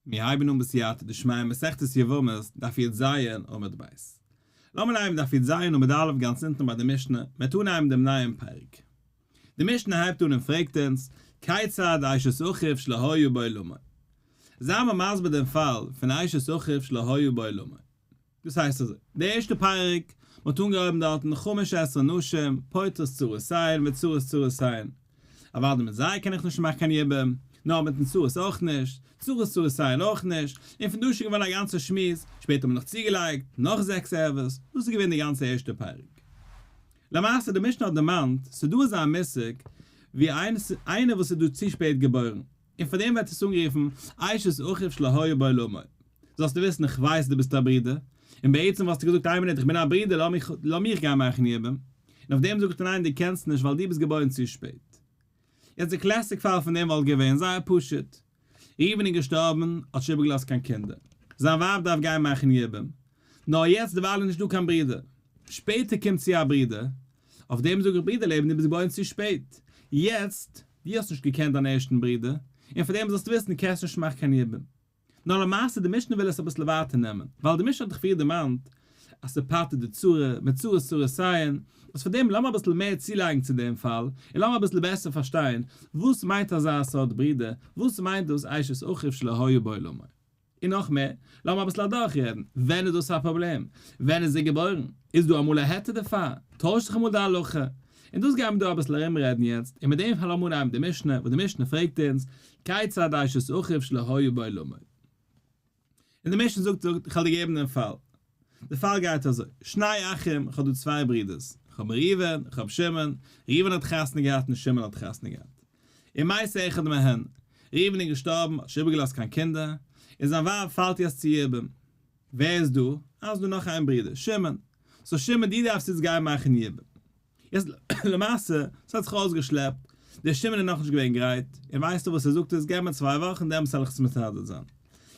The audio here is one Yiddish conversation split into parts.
מיר הייבן אן בסייעתא דשמיא מסכת יבמות, דף י"ז עמוד ב'. לאמיר אנהייבן דף י"ז עמוד א' גאנץ אונטן ביי די משנה, מ'וועט אנהייבן דעם נייעם פרק. די משנה הייבט אן און פרעגט אונז, כיצד אשת אחיו שלא היה בעולמו? זיי מיר מסביר דעם פאל פון אשת אחיו שלא היה בעולמו. דאס הייסט אזוי, די ערשטע פרק, מען האט אנגעהויבן דארטן חמש עשרה נשים, פוטרות צרותיהן וצרות צרותיהן. אוודאי מיט זיי קען איך נישט מאכן קיין יבום, נאר מיטן צרות אויך נישט, צרות צרותיהן אויך נישט, און פון דא איז שוין געווארן א גאנצע שמועס, שפעטער האט מען נאך צוגעלייגט נאך זעקס ערוות, דאס איז געווען די גאנצע ערשטע פרק. למעשה די משנה האט דערמאנט, ס'איז דא אזא מושג ווי איינער וואס איז דא צו שפעט געבוירן, און פאר דעם ווערט עס אנגערופן אשת אחיו שלא היה בעולמו. זאלסטו וויסן איך ווייס דו ביסט א ברודער, און בעצם וואלסטו געזאגט איין מינוט איך בין א ברודער לאמיך גיין מאכן יבום, און אויף דעם זאגט ער ניין דו קענסט נישט ווייל דו ביסט געבוירן צו שפעט. יעצט די classic פאל פון דעם וואלט געווען זייער פשוט, ראובן איז געשטארבן האט נישט איבערגעלאזט קיין קינדער, זיין ווייב דארף גיין מאכן יבום, נאר יעצט דערווייל איז נישט דא קיין ברודער, שפעטער קומט צו א ברודער, אויף דעם זאג איך ברודער לעבן דו ביסט געבוירן צו שפעט, יעצט, דו האסט נישט געקענט דיין ערשטן ברודער, און פאר דעם זאלסטו וויסן דו קענסט נישט מאכן קיין יבום. נאר למעשה די משנה וויל עס אביסל ווייטער נעמען, ווייל די משנה האט דאך פריער דערמאנט אז ס'פטר'ט די צרה, מיט צרות צרותיהן, איז פאר דעם לאמיר אביסל מער צולייגן צו דעם פאל, און לאמיר אביסל בעסער פארשטיין וואס מיינט אזא סארט ברודער, וואס מיינט דאס אשת אחיו שלא היה בעולמו. און נאך מער, לאמיר אביסל אדורכרעדן, ווען איז דאס א פראבלעם? ווען איז ער געבוירן? איז דא אמאל א היתר דערפאר? טוישט זיך אמאל די הלכה? און דאס גייען מיר דא אביסל ארומרעדן יעצט, און מיט דעם פאל לאמיר אנהייבן די משנה, וואס די משנה פרעגט אונז, כיצד אשת אחיו שלא היה בעולמו? און די משנה זאגט זאגט, איך וועל דיר געבן דעם פאל. די פאל גייט אזוי, שני אחים, איך האב דא צוויי ברידערס, איך האב ראובן, איך האב שמעון, ראובן האט חתונה געהאט און שמעון האט חתונה געהאט. ומת אחד מהן, ראובן איז געשטארבן, האט נישט איבערגעלאזט קיין קינדער, און זיין ווייב פאלט יעצט צו יבום. ווער איז דא? אה, איז דא נאך איין ברודער, שמעון. so שמעון דו דארפסט יעצט גיין מאכן יבום. יעצט למעשה, ס'האט זיך אויסגעשלעפט, דער שמעון איז נאכנישט געווען גרייט, און ווייסטו וואס ער זאגט איז געב מיר צוויי וואכן דעמאלטס וועל איך עס מסדר זיין.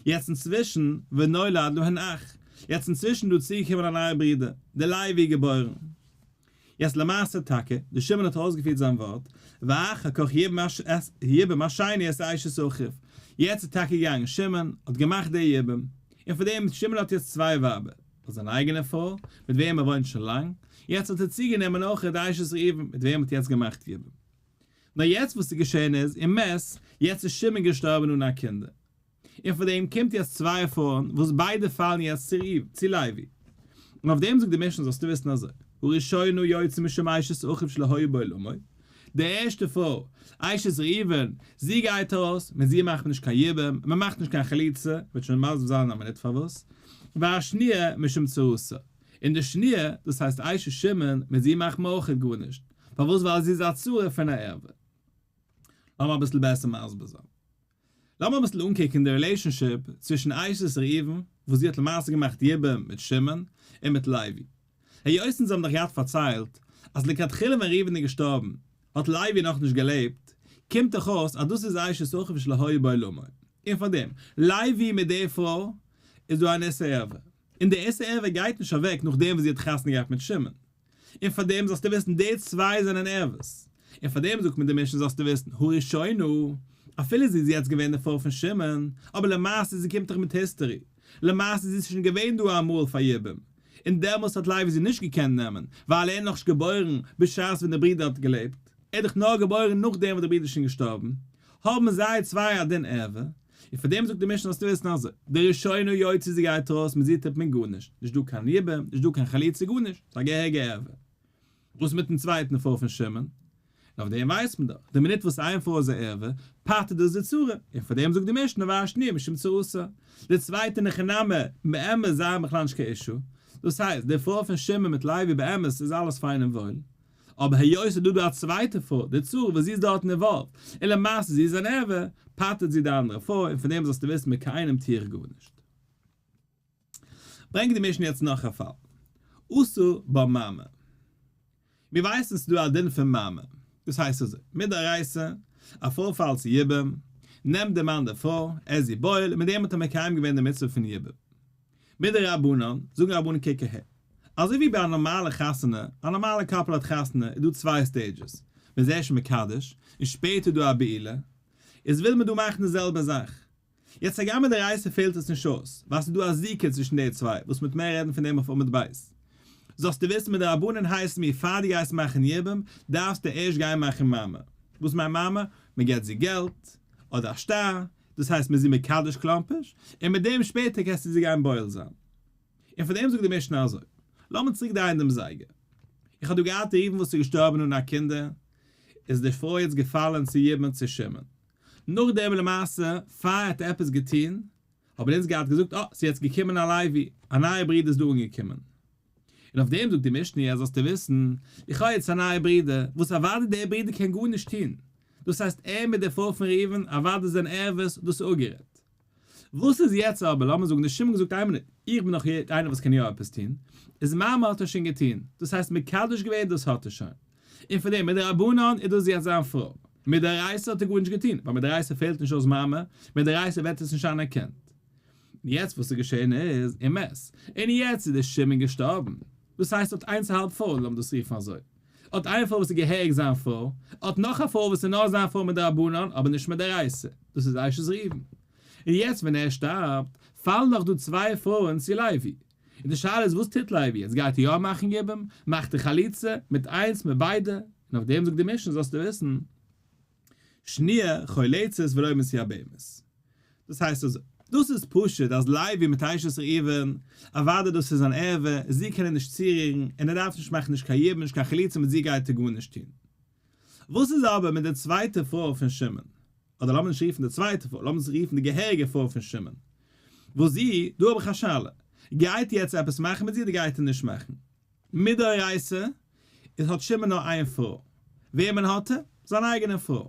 יעצט אינצווישן, ונולד להן אח, יעצט אינצווישן דא צוגעקומען א נייער ברודער, דער לוי געבוירן. יעצט למעשה טאקע, דער שמעון האט אויסגעפירט זיין ווארט, ואחר כך יבם השני את אשת אחיו, יעצט איז טאקע געגאנגען שמעון, האט געמאכט דער יבום, און פאר דעם שמעון האט יעצט צוויי ווייבער, האט זיין אייגענע פרוי, מיט וועם ער וואוינט שוין לאנג, יעצט האט ער צוגענומען אויך די אשת ראובן, מיט וועם ער האט יעצט געמאכט יבום. נאר יעצט וואס איז געשען איז, ומת, יעצט איז שמעון געשטארבען אן א קינדער. און פאר דעם קומט יעצט צוויי פרויען, וואס ביידע פאלן יעצט צו ראובן, צו לוי. און אויף דעם זאגט די משנה זאלסטו וויסן אזוי, הראשונה יוצאה משום אשת אחיו שלא היה בעולמו, די ערשטע פרוי, אשת ראובן, זי גייט ארויס, מיט זי מאכט מען נישט קיין יבום, מען מאכט נישט קיין חליצה, וועט שוין מסביר זיין אין א מינוט פארוואס, והשניה משום צרתה, און די שניה, דאס הייסט אשת שמעון, מיט זי מאכט מען אויכעט גארנישט, פארוואס ווייל זי איז א צרה פון א ערווה. לאמיר אביסל בעסער מסביר זיין. לאמיר אביסל אנקוקן די relationship צווישן אשת ראובן, וואס זי האט למעשה געמאכט יבום מיט שמעון, און מיט לוי. היות אונז האבן דאך געהאט פארציילט אז לכתחילה ווען ראובן איז געשטארבן האט לוי נאכנישט געלעבט, קומט דאך אויס אז דאס איז אשת אחיו שלא היה בעולמו, און פארדעם לוי מיט די פרוי איז דא אן איסור ערווה, און די איסור ערווה גייט נישט אוועק נאכדעם וואס זי האט חתונה געהאט מיט שמעון. און פאר דעם זאלסטו וויסן די צוויי זענען ערוות, און פאר דעם זאגט מען די משנה זאלסטו וויסן הראשונה, אפילו זי איז יעצט געווען די פרוי פון שמעון, אבער למעשה זי קומט דאך מיט history, למעשה זי איז שוין געווען דא אמאל פאר יבום, און דעמאלס האט לוי זי נישט געקענט נעמען, ווייל ער איז נאכנישט געבוירן בשעת ווען די ברודער האט געלעבט, ער איז דאך נאר געבוירן נאכדעם וואס די ברודער איז שוין געשטארבן, האבן זיי צוויי א דין ערווה, און פאר דעם זאגט די משנה זאלסטו וויסן אזוי, די ראשונה יוצאה זי גייט ארויס מיט זי טוט מען גארנישט, נישט דא קיין יבום, נישט דא קיין חליצה גארנישט, ס'איז א געהעריגע ערווה. וואס מיטן צווייטן פרוי פון שמעון? און אויף דעם ווייסט מען דאך, די מינוט וואס איין פרוי איז א ערווה, פטר'ט דאס די צרה, און פאר דעם זאגט די משנה והשניה משום צרתה. די צווייטע אין הכי נמי, באמת זיי האבן בכלל נישט קיין issue, דאס הייסט, די פרוי פון שמעון מיט לוי באמת איז אלעס פיין און וואויל, אבער היות ס'איז דא דא א צווייטע פרוי, די צרה וואס זי איז דארטן involved, און למעשה זי איז אן ערווה, פטר'ט זי די אנדערע פרוי, און פון דעם זאלסטו וויסן מיט קיינעם טו איך גארנישט. ברענגט די משנה יעצט נאך א פאל. עשה בה מאמר. מיר ווייסן ס'איז דא א דין פון מאמר. דאס הייסט אזוי, מדאורייתא, א פרוי פאלט צו יבום, נעמט דער מאן די פרוי, ער איז איר בועל, און מיט דעם האט ער מקיים געווען די מצוה פון יבום. מדרבנן, זאגן רבנן קוק אהער. אזוי ווי ביי א נארמאלע חתונה, א נארמאלע couple האט חתונה איז דא צוויי stages, מען איז ערשט מקדש, און שפעטער איז דא א בעילה, איז וויל מען דא מאכן די זעלבע זאך. יעצט הגם מדאורייתא פעלט עס נישט אויס, ווייל ס'איז דא א זיקה צווישן די צוויי, וואס מ'וועט מער רעדן פון דעם אויף עמוד ב'. זאלסטו וויסן מדרבנן הייסן מיר פאר דו גייסט מאכן יבום, דארפסטו ערשט גיין מאכן מאמר. וואס מיינט מאמר? מ'געט זי געלט, אדער א שטר, דאס הייסט מ'איז זי מקדש קלאמפערשט, און מיט דעם שפעטער קענסטו זי גיין בועל זיין. און פאר דעם זאגט די משנה אזוי, לאמיר צוריק דרייען דעם זייגער. איך האב דא געהאט ראובן וואס איז געשטארבן אן א קינדער, איז די פרוי יעצט געפאלן צו יבום צו שמעון. נאכדעם למעשה פאר ער האט עפעס געטון, האבן אונז געהאט געזאגט אה, ס'איז יעצט געקומען א לוי, א נייע ברודער איז דא אנגעקומען. און אויף דעם זאגט די משנה אז זאלסטו וויסן, איך האב יעצט א נייע ברודער, וואס אוודאי דער ברודער קען גארנישט טון, דאס הייסט ער מיט די פרוי פון ראובן אוודאי זענען ערוות, דאס איז אפגערעדט. וואס איז יעצט אבער, לאמיר זאגן די שמעון געזאגט איין מינוט, איך בין נאך איינער וואס קען יא עפעס טון, איז מאמר האט ער שוין געטון, דאס הייסט מקדש געווען דאס האט ער שוין, און פון דעם מדרבנן איז דאס יעצט זיין פרוי, מדאורייתא האט ער גארנישט געטון, ווייל מדאורייתא פעלט נישט אויס מאמר, מדאורייתא ווערט עס נישט אנערקענט. און יעצט וואס איז געשען איז, ומת, און יעצט איז דער שמעון געשטארבן, דאס הייסט האט איינס א האלב פרוי, לאמיר דאס רופן אזוי, האט איין פרוי וואס איז געהעריג זיין פרוי, האט נאך א פרוי וואס איז נאר זיין פרוי מדרבנן אבער נישט מדאורייתא, דאס איז אשת ראובן. און יעצט ווען ער שטארבט, פאלן דאך דא צוויי פרויען צו לוי. און די שאלה איז וואס טוט לוי יעצט, גייט ער יא מאכן יבום, מאכט ער חליצה, מיט איינס, מיט ביידע? און אויף דעם זאגט די משנה זאלסטו וויסן, שניה חולצת ולא מתייבמת. דאס הייסט אזוי, דאס איז פשוט אז לוי מיט אשת ראובן, אוודאי דאס איז אן ערווה, זי קען ער נישט צורירן, און ער דארף נישט מאכן נישט קיין יבום נישט קיין חליצה מיט זי גייט ער גארנישט טון. וואס איז אבער מיט די צווייטע פרוי פון שמעון? אדער לאמיר נישט רופן די צווייטע פרוי, לאמיר עס רופן די געהעריגע פרוי פון שמעון. וואס זי, דא האב איך א שאלה, גייט ער יעצט עפעס מאכן מיט זי אדער גייט ער נישט מאכן? מדאורייתא איז האט שמעון נאר איין פרוי. וועמען האט ער? זיין אייגענע פרוי.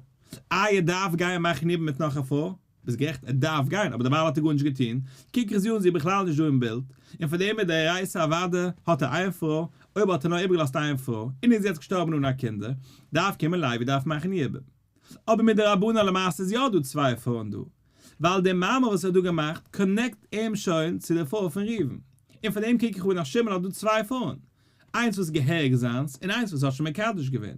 איי ער דארף גיין מאכן יבום מיט נאך א פרוי? ביסט גערעכט ער דארף גיין אבער דערווייל האט ער גארנישט געטון, קוק איך זי אן זי איז בכלל נישט דא אין בילד, און פאר דעם מדאורייתא אוודאי האט ער איין פרוי, אויב האט ער נאר איבערגעלאזט איין פרוי, און איז יעצט געשטארבן אן א קינדער, דארף קומען לוי דארף מאכן יבום. אבער מדרבנן למעשה איז יא דא צוויי פרויען דא, ווייל די מאמר וואס ער האט דא געמאכט connect אים שוין צו די פרוי פון ראובן, און פאר דעם קוק איך אן אז שמעון האט דא צוויי פרויען, איינס וואס איז געהעריג זיינס און איינס וואס האט שוין מקדש געווען.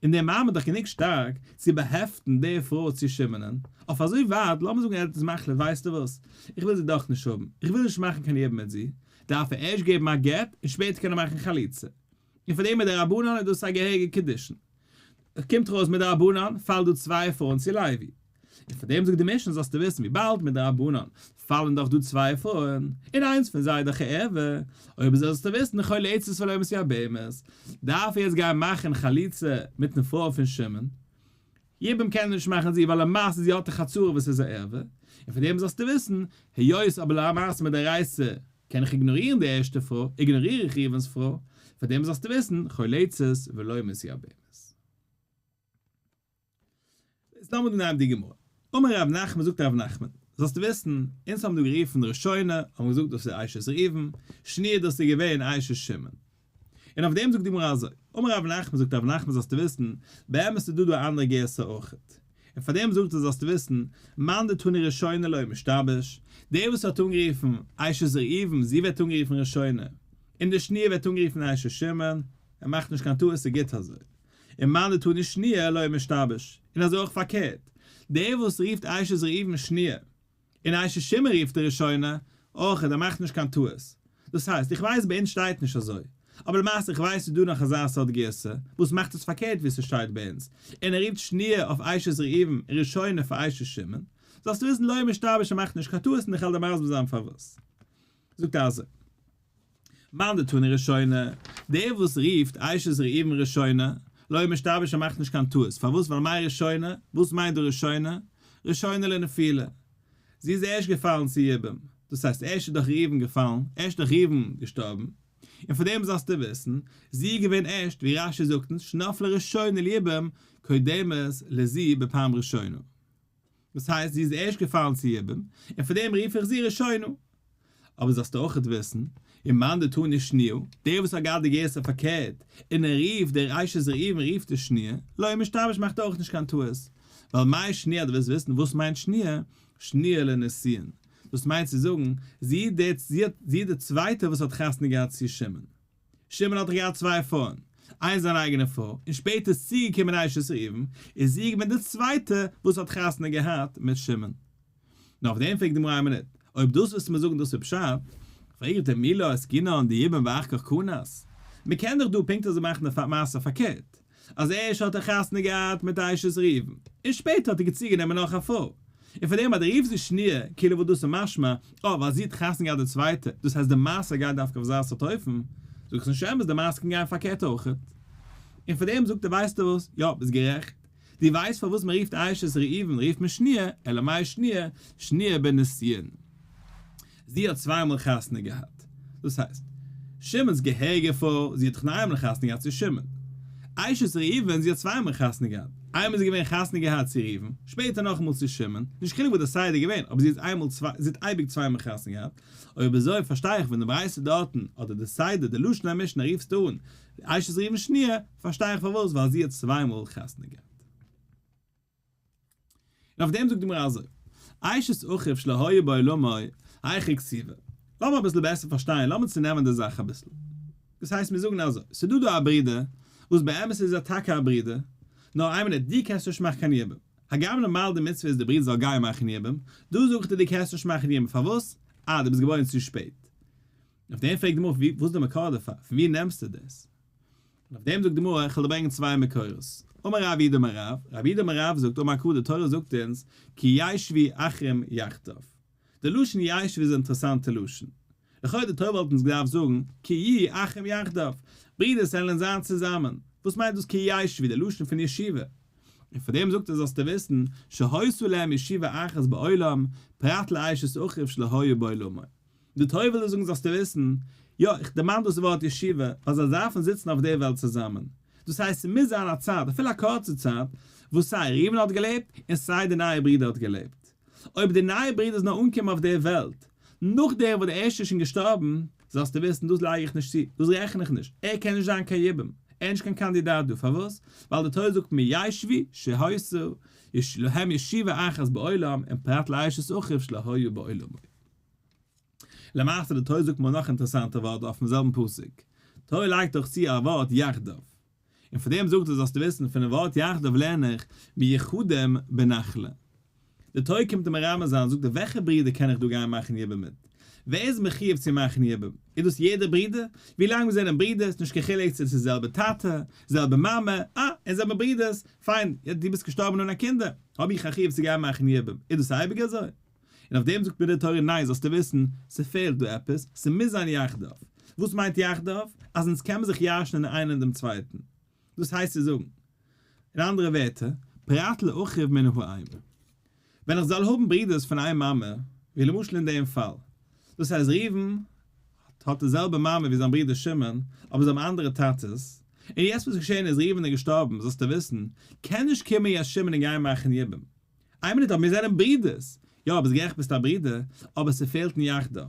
און דער מאמר איז דאך גענוג שטארק צו באהעפטן די פרוי צו שמעונ'ען, אויף אזוי ווייט, לאמיר זאגן ער האט עס מחליט ווייסטו וואס, איך וויל זי דאך נישט האבן, איך וויל נישט מאכן קיין יבום מיט זי, דארף ער ערשט געבן א גט און שפעטער קען ער מאכן חליצה. און פאר דעם מדרבנן איז דאס א געהעריגע קידושין. עס קומט ארויס מדרבנן פאלט דא צוויי פרויען צו לוי. און פאר דעם זאגט די משנה זאלסטו וויסן וויבאלד מדרבנן פאלן דאך דא צוויי פרויען, און איינס פון זיי איז דאך ערווה, אויב אזוי זאלסטו וויסן חולצת ולא מתייבמת, דארף ער יעצט גיין מאכן חליצה מיטן פרוי פון שמעון, יבום קען ער נישט מאכן זי ווייל למעשה זי האט דאך א צרה וואס איז א ערווה, און פאר דעם זאלסטו וויסן, היות אבער למעשה מדאורייתא קען איך איגנארירן די ערשטע פרוי, איגנאריר איך ראובן'ס פרוי, פאר דעם זאלסטו וויסן, חולצת ולא מתייבמת. איז לאמיר דא נעמען די גמרא. אמר רב נחמן זאגט רב נחמן, זאלסטו וויסן, אונז האבן דא גערופן ראשונה, האבן מיר געזאגט דאס איז אשת ראובן, שניה דאס איז געווען אשת שמעון. און אויף דעם זאגט די גמרא אזוי, אמר רב נחמן זאגט רב נחמן זאלסטו וויסן, באמת איז דא דא א אנדערע גירסא אויכעט. און פאר דעם זאגט ער זאלסטו וויסן, מאן דתני ראשונה לא משתבש, דער וואס האט אנגערופן אשת ראובן זי ווערט אנגערופן ראשונה, און די שניה ווערט אנגערופן אשת שמעון, ער מאכט נישט קיין טעות ס'איז גוט אזוי. און מאן דתני שניה לא משתבש, און אזוי אויך פארקערט, דער וואס רופט אשת ראובן שניה, און אשת שמעון רופט ער ראשונה, אויך ער מאכט נישט קיין טעות. דאס הייסט, איך ווייס ביי אונז שטייט נישט אזוי, אבער למעשה איך ווייס ס'איז דא נאך אזא סארט גירסא, וואס מאכט עס פארקערט ווי ס'שטייט ביי אונז, און ער רופט שניה אויף אשת ראובן און ראשונה פאר אשת שמעון, זאלסטו וויסן לא משתבש ער מאכט נישט קיין טעות און איך וועל דיר מסביר זיין פארוואס. זאגט ער אזוי. מאן דתני ראשונה, דער וואס רופט אשת ראובן ראשונה, לא משתבש ער מאכט נישט קיין טעות, פארוואס ווייל מאי ראשונה, וואס מיינט דא ראשונה? ראשונה לנפילה, זי איז ערשט געפאלן צו יבום, דאס הייסט ערשט איז דאך ראובן געפאלן, ערשט איז דאך ראובן געשטארבן, און פאר דעם זאלסטו וויסן, זי איז געווען ערשט, ווי רש"י זאגט אונז, שנפלה ראשונה ליבום קודמת לזו בפעם ראשונה. דאס הייסט זי איז ערשט געפאלן צו יבום, און פאר דעם רוף איך זי ראשונה. אבער זאלסטו אויכעט וויסן, ומאן דתני שניה, דער וואס האט געהאט די גירסא פארקערט, און ער רופט דער אשת ראובן רופט ער שניה, לא משתבש מאכט אויך נישט קיין טעות, ווייל מאי שניה דו ווילסט וויסן וואס מיינט שניה, שניה לנישואין, דאס מיינט צו זאגן, זי איז די צווייטע וואס האט חתונה געהאט צו שמעון. שמעון האט דאך געהאט צוויי פרויען, איינס זיין אייגענע פרוי, און שפעטער איז צוגעקומען אשת ראובן, איז זי געווען די צווייטע וואס האט חתונה געהאט מיט שמעון. נאר אויף דעם פרעגט די גמרא איין מינוט, אויב דאס ווילסטו מיר זאגן דאס איז פשט, פרעגט ער מי לא עסקינן דיבם ואחר כך כנס, מען קען דאך דא פונקט אזוי מאכן די מעשה פארקערט, אז ערשט האט ער חתונה געהאט מיט אשת ראובן, און שפעטער האט ער צוגענומען נאך א פרוי, און פאר דעם אז דו רופסט זי שניה, כאילו וואס דאס איז משמע, אה ווייל זי האט חתונה געהאט די צווייטע, דאס הייסט די מעשה גייט דווקא אויף אזא סארט אופן, זאג איך ס'נישט אמת, די מעשה קען גיין פארקערט אויכעט. און פאר דעם זאגט ער ווייסטו וואס, יא ביסט גערעכט, דו ווייסט פארוואס מען רופט אשת ראובן רופט מען שניה, אלא מאי שניה, שניה בנישואין. זי האט צוויי מאל חתונה געהאט. דאס הייסט, שמעון'ס געהעריגע פרוי, זי האט דאך נאר איינמאל חתונה געהאט צו שמעון. אשת ראובן, זי האט צוויי מאל חתונה געהאט. איינמאל איז זי געווען חתונה געהאט צו ראובן, שפעטער נאכאמאל צו שמעון, נישט חילוק וואס די סדר איז געווען, אבער זי האט איינמאל צוויי, זי האט אייביג צוויי מאל חתונה געהאט. אויב אזוי פארשטיי איך ווען די ברייתא דארטן, אדער די סדר, די לשון המשנה רופסטו אן אשת ראובן שניה, פארשטיי איך פארוואס, ווייל זי האט צוויי מאל חתונה געהאט. און אויף דעם זאגט די גמרא אזוי, אשת אחיו שלא היה בעולמו, היכי כתיבא. לאמיר אביסל בעסער פארשטיין, לאמיר צונעמען די זאך אביסל. דאס הייסט מיר זאגן אזוי, ס'איז דא דא א ברודער, וואס באמת איז ער טאקע א ברודער, נאר איין מינוט, דו קענסט נישט מאכן קיין יבום. הגם נארמאל די מצוה איז די ברודער זאל גיין מאכן יבום, דא זאג איך דיר דו קענסט נישט מאכן יבום, פארוואס? אה, דו ביסט געבוירן צו שפעט. אויף דעם פרעגט די גמרא, וואס איז די מקור דערפאר? פון ווי נעמסטו דאס? און אויף דעם זאגט די גמרא, איך וועל דיר ברענגען צוויי מקורות. אמר רב יהודה אמר רב, רב יהודה אמר רב זאגט, אמר קרא, די תורה זאגט אונז, כי ישבו אחים יחדיו. די לשון ישבו איז א אינטערעסאנטע לשון. לכאו' די תורה וואלט אונז געדארפט זאגן, כי יהיו אחים יחדיו, ברידערס זעלען זיין צוזאמען. וואס מיינט דאס כי ישבו, די לשון פון ישיבה? און פאר דעם זאגט ער זאלסטו וויסן, שהיתה להם ישיבה אחת בעולם, פרט לאשת אחיו שלא היה בעולמו. די תורה וויל דיר זאגן זאלסטו וויסן, יא, איך דערמאן דאס ווארט ישיבה, ווייל זיי דארפן זיצן אויף דער וועלט צוזאמען. דאס הייסט ס'מוז זיין א צייט, אפילו א קורצע צייט, וואס סיי ראובן האט געלעבט און סיי די נייע ברודער האט געלעבט. אויב די נייע ברודער איז נאר אנגעקומען אויף דער וועלט נאכדעם וואס דער ערשטער איז שוין געשטארבן, זאלסטו וויסן, דאס לייג איך נישט צו, דאס רעכן איך נישט, ער קען נישט זיין קיין יבום, ער איז נישט קיין קאנדידאט דא, פארוואס? ווייל די תורה זאגט מיר ישבו שהיתה להם ישיבה אחת בעולם און פרט לאשת אחיו שלא היה בעולמו. למעשה די תורה זאגט מיר נאך אינטערעסאנטע ווארט אויפן זעלבן פסוק, תורה לייגט דאך צו א ווארט יחדיו, און פון דעם זאגט ער זאלסטו וויסן פונעם ווארט יחדיו לערן איך מיוחדים בנחלה. די תורה קומט אים מרמז זיין זאגט ער וועלכע ברודער קען איך דא גיין מאכן יבום מיט? ווער איז מחיוב צו מאכן יבום? איז דאס יעדער ברודער? ווי לאנג מיר זענען ברודערס נישט קיין חילוק צו עס איז זעלבע טאטע, זעלבע מאמע, אה, אונז זעמער ברודערס, פיין, דו ביסט געשטארבן אן א קינדער, האב איך א חיוב צו גיין מאכן יבום, איז דאס אייביג אזוי? און אויף דעם זאגט מיר די תורה ניין זאלסטו וויסן ס'פעלט דא עפעס, ס'מוז זיין יחדיו. וואס מיינט יחדיו? אז אונז קען מען זיך ירש'נען איינער דעם צווייטן. דאס הייסט צו זאגן, אין אנדערע ווערטער, פרט לאחיו מן האם. ווען איך זאל האבן ברידערס פון איין מאמע, ווי למשל אין דעם פאל, דאס הייסט ראובן האט די זעלבע מאמע ווי זיין ברודער שמעון, אבער זיי האבן אנדערע טאטעס, און יעצט וואס איז געשען איז ראובן איז געשטארבן, זאלסטו וויסן, קען נישט קומען יעצט שמעון און גיין מאכן יבום. איין מינוט אבער מיר זענען ברידערס! יא ביסט גערעכט ביסט א ברודער, אבער ס'פעלט אין יחדיו.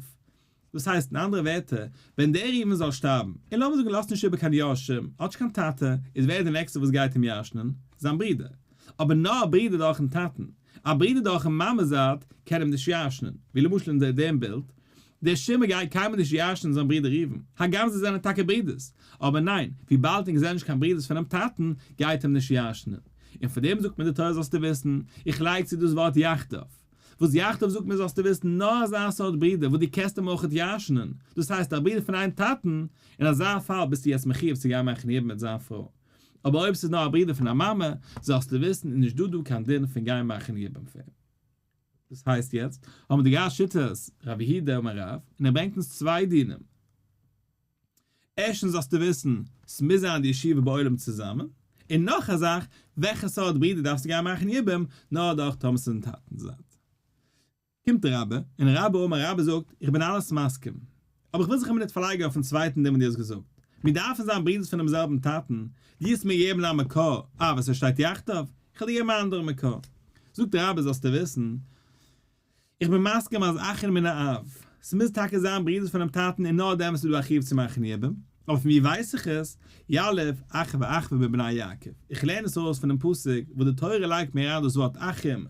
דאס הייסט אין אנדערע ווערטער, ווען דער ראובן זאל שטארבן, און לאמיר זאגן לאזט נישט איבער קיין יורשים, האט נישט קיין טאטע, איז ווער איז די נעקסטע וואס גייט אים ירש'נען? זיין ברודער. אבער נאר א ברודער דורכ'ן טאטן. א ברודער דורכ'ן מאמע זייט קען אים נישט ירש'נען. ווי למשל אין דעם בילד, דער שמעון גייט קיינמאל נישט ירש'נען זיין ברודער ראובן, הגם זיי זענען טאקע ברודערס, אבער ניין, וויבאלד ענק זענען נישט קיין ברודערס פונעם טאטן, גייט אים נישט ירש'נען. און פאר דעם זאגט מיר די תורה זאלסטו וויסן, איך לייג צו דאס ווארט יחדיו. וואס יחדיו זאגט מיר זאלסטו וויסן, נאר אזא סארט ברודער וואס דו קענסט אים אויכעט ירש'נען, דאס הייסט א ברודער פון איין טאטן, אין אזא פאל ביסטו יעצט מחיוב צו גיין מאכן יבום מיט זיין פרוי. אבער אויב ס'איז נאר א ברודער פון א מאמע, זאלסטו וויסן איז נישט דא דא קיין דין פון גיין מאכן יבום פאר אים. דאס הייסט יעצט האבן מיר די געהאט שיטת רב יהודה אמר רב, און ער ברענגט אונז צוויי דינים. ערשטנס זאלסטו וויסן, ס'מוז זיין די ישיבה בעולם צוזאמען, און נאך א זאך, וועלכע סארט ברודער דארפסטו גיין מאכן יבום, נאר דורך טאמער ס'איז אין טאטנ'ס זייט. קומט רבה, און רבה אמר רבה זאגט, איך בין אלעס מסכים, אבער איך וויל זיך א מינוט פארלייגן אויפן צווייטן דין וואס דו האסט געזאגט, מיר דארפן זיין ברידערס פונעם זעלבן טאטן, דו האסט מיר געגעבן א מקור, אה וואס עס שטייט יחדיו, איך וועל דיר געבן א אנדערע מקור. זאגט רבה זאלסטו וויסן, איך בין מסכים אז אחין מן האב, ס'מוז טאקע זיין ברידערס פונעם טאטן און נאר דעמאלטס איז דא א חיוב צו מאכן יבום, אבער פון ווי ווייס איך עס? יליף אחי ואחוה מבני יעקב, איך לערן עס ארויס פונעם פסוק וואס די תורה לייגט מיר אריין דאס ווארט אחים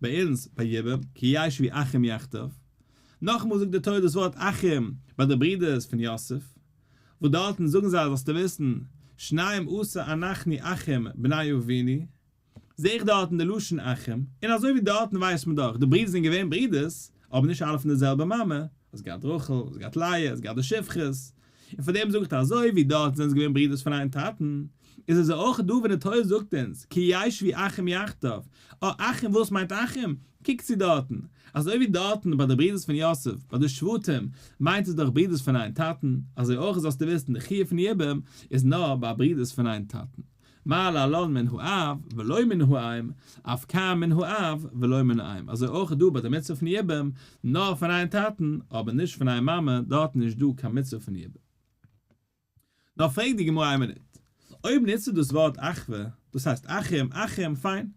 ביי אונז ביי יבום, כי ישבו אחים יחדיו. נאכאמאל זאגט די תורה דאס ווארט אחים ביי די ברידערס פון יוסף, וואס דארטן זאגן זיי זאלסטו וויסן, שניים עשר אנחנו אחים בני אבינו. זעה איך דארטן די לשון אחים, און אזוי ווי דארטן ווייסט מען דאך, די ברידער זענען געווען ברידערס, אבער נישט אלע פון די זעלבע מאמע, האסט געהאט רחל, האסט געהאט לאה, האסט געהאט די שפחות, און פאר דעם זאג איך אזוי ווי דארט זענען זיי געווען ברידערס פון איין טאטן, איז אזוי אויך דא ווען די תורה זאגט אונז כי ישבו אחים יחדיו, אה אחים וואס מיינט אחים? קוק צו דארטן, אזוי ווי דארטן ביי די ברידערס פון יוסף, ביי די שבטים, מיינט עס דאך ברידערס פון איין טאטן, אזוי אויך זאלסטו וויסן די חיוב פון יבום איז נאר ביי ברידערס פון איין טאטן. מה להלן מן האב ולא מן האם, אף כאן מן האב ולא מן האם, אזוי אויך דא ביי די מצוה פון יבום, נאר פון איין טאטן, אבער נישט פון איין מאמע, דארטן איז נישט דא קיין מצוה פון יבום. נאר פרעגט די גמרא איין מינוט, אויב נוצטו דאס ווארט אחווה, דאס הייסט אחים, אחים, פיין,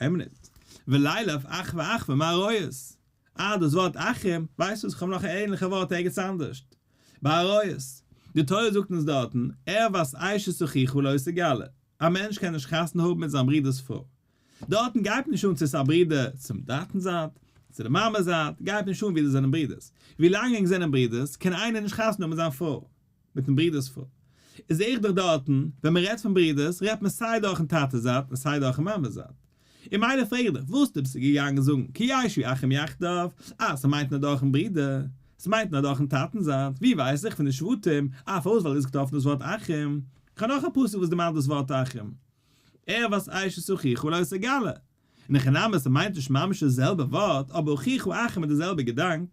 איין מינוט, ולילף אחווה אחווה מעריות, אה דאס ווארט אחים, ווייסט וואס איך האב נאך א ענליכע ווארט ערגעץ אנדערשט, ביי עריות, די תורה זאגט אונז דארטן, ערות אשת אחיך לא תגלה, א מענטש קען נישט חתונה האבן מיט זיין ברודער'ס פרוי. דארטן גייט נישט אן צו עס איז א ברודער צום טאטנ'ס זייט, צו די מאמע'ס זייט, גייט נישט אן ווי די זענען ברודערס. ווי לאנג ענק זענען ברודערס, קען איינער נישט חתונה האבן מיט זיין פרוי, מיט'ן ברודער'ס פרוי. איז זעה איך דאך דארטן, ווען מען רעדט פון ברודערס, רעדט מען סיי דורכ'ן טאטע'ס זייט און סיי דורכ'ן מאמע'ס זייט. און מילא פרעג איך דיך, וואס דו ביסט געגאנגען זאגן כי ישבו אחים יחדיו, אז ס'מיינט נאר דורכ'ן ברודער, ס'מיינט נאר דורכ'ן טאטנ'ס זייט, ווי ווייס איך פון די שבטים, אה פארוואס ווייל דו האסט געטראפן דאס ווארט אחים, כ'האב נאך א פסוק וואס דערמאנט דאס ווארט אחים, ערות אשת אחיך לא תגלה, אין הכי נמי ס'מיינט נישט ממש די זעלבע ווארט, אבער אחיך אחים איז די זעלבע געדאנק,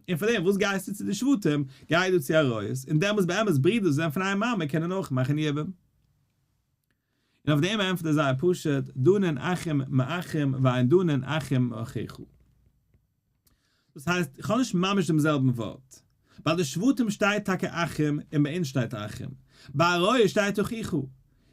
און פארדעם וואס גייסטו צו די שבטים, גיי דו צו עריות, און דעמאלטס באמת ברידער וואס זענען פון איין מאמע קענען אויך מאכן יבום. און אויף דעם ענטפערט ער זייער פשוט, דנין אחים מאחים ואין דנין אחים מאחיך. דאס הייסט, איך האב נישט ממש דעם זעלבן ווארט. ביי די שבטים שטייט טאקע אחים און ביי אונז שטייט אחים. ביי עריות שטייט אחיך.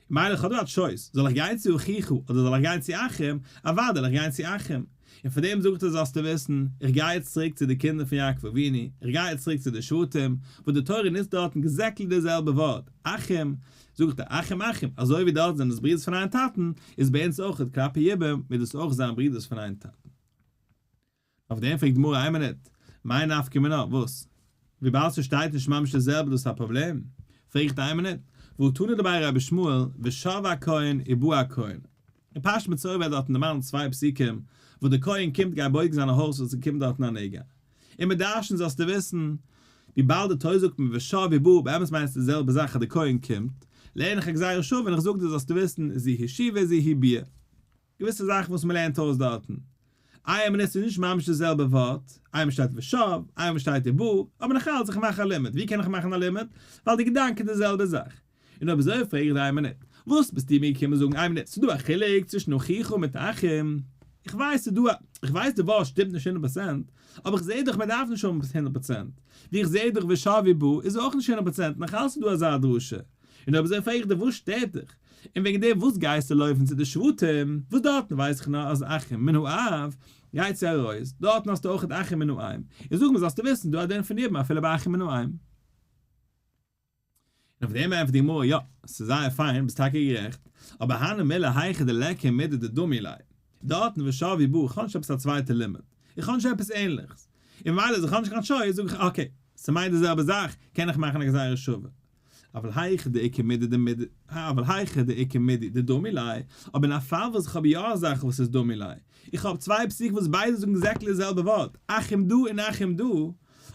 מילא איך האב דא א choice, זאל איך גיין צו אחיך אדער זאל איך גיין צו אחים, אוודאי וועל איך גיין צו אחים. און פאר דעם זאגט ער זאלסטו וויסן, איך גיי יעצט צוריק צו די קינדער פון יעקב אבינו, איך גיי יעצט צוריק צו די שבטים, וואס די תורה נוצט דארטן exactly די זעלבע ווארט, אחים, זאגט ער אחים אחים, אזוי ווי דארט זענען עס ברידערס פון איין טאטן, איז ביי אונז אויך כלפי יבום, מוז דאס אויך זיין ברידערס פון איין טאטן. אויף דעם פרעגט די גמרא איין מינוט, מאי נפקא מינה, וואס? וויבאלד ס'שטייט נישט ממש די זעלבע דאס איז א פראבלעם? פרעג איך איין מינוט, והא תנא דבי רבי ישמעאל ושב הכהן ובא הכהן, אין פרשת מצורע ווערט דארטן דערמאנט צוויי פסוקים וואס דער כהן קומט גיי בודק זיין א הויז וואס ס'קומט דארטן א נגע, און מיט דרשן זאלסטו וויסן, וויבאלד די תורה זאגט מיר ושב ובא, באמת מיינט עס די זעלבע זאך אז דער כהן קומט, לערן איך א גזירה שווה און איך זאג דיר זאלסטו וויסן, זו היא שיבה זו היא ביאה. געוויסע זאכן וואס מען לערנט אויס דארטן. איינמאל איז נישט ממש די זעלבע ווארט, איינמאל שטייט ושב, איינמאל שטייט ובא, אבער נאכאלץ איך מאך א לימוד, ווי קען איך מאכן א לימוד? ווייל די געדאנק איז די זעלבע זאך. און אויב אזוי פרעג איך דיר איין מינוט, וואס ביסטו מיר געקומען זאגן איין מינוט, ס'איז דא א חילוק צווישן אחיך מיט אחים? איך ווייס ס'איז דא א, איך ווייס די ווארט שטימט נישט הונדערט פראצענט, אבער איך זעה דאך מען דארף נישט האבן הונדערט פראצענט, ווי איך זעה דאך ושב ובא איז אויך נישט הונדערט פראצענט, נאכאלץ איז דא אזא דרשה. און אויב אזוי פרעג איך דיר וואס שטערט דיך? און וועגן דעם וואס גייסטו לויפן צו די שבטים, וואס דארטן ווייס איך נאר אז אחים מן האב, גיי צו עריות, דארטן האסטו אויך אחים מן האם, און זאג מיר זאלסטו וויסן דא א דין פון יבום אפילו ביי אחים מן האם. און אויף דעם ענטפערט די גמרא, יא, ס'איז זייער פיין, ביסט טאקע גערעכט, אבער הני מילי היכא דליכא מידי דדמי ליה, דארטן ושב ובא, איך האב נישט עפעס א צווייטע לימוד, איך האב נישט עפעס ענליכס, און ממילא אז איך האב נישט קיין choice זאג איך okay, ס'מיינט די זעלבע זאך, קען איך מאכן א גזירה שווה. אבל היכא דאיכא מידי דמידי, אבל היכא דאיכא מידי דדמי ליה, אבער אין א פאל וואס איך האב יא א זאך וואס איז דמי ליה, איך האב צוויי פסוקים וואס ביידע זאגן exactly די זעלבע ווארט, אחים דא און אחים דא,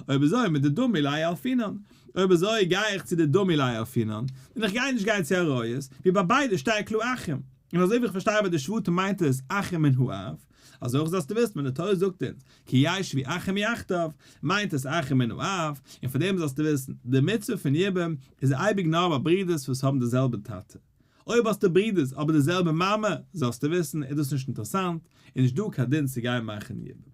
אויב אזוי מדדמי ליה ילפינן, אויב אזוי גיי איך צו די דמי ליה ילפינן, און איך גיי נישט גיין צו עריות, ווי ביי ביידע שטייט קלאר אחים, און אזוי ווי איך פארשטיי ביי די שבטים מיינט עס אחים מן האב, אזוי אויך זאלסטו וויסן ווען די תורה זאגט אונז כי ישבו אחים יחדיו, מיינט עס אחים מן האב, און פאר דעם זאלסטו וויסן, די מצוה פון יבום איז אייביג נאר ביי ברידערס וואס האבן די זעלבע טאטע. אויב האסטו ברידערס אבער די זעלבע מאמע, זאלסטו וויסן, איז דאס נישט אינטערעסאנט, און נישט דא קיין דין צו גיין מאכן יבום.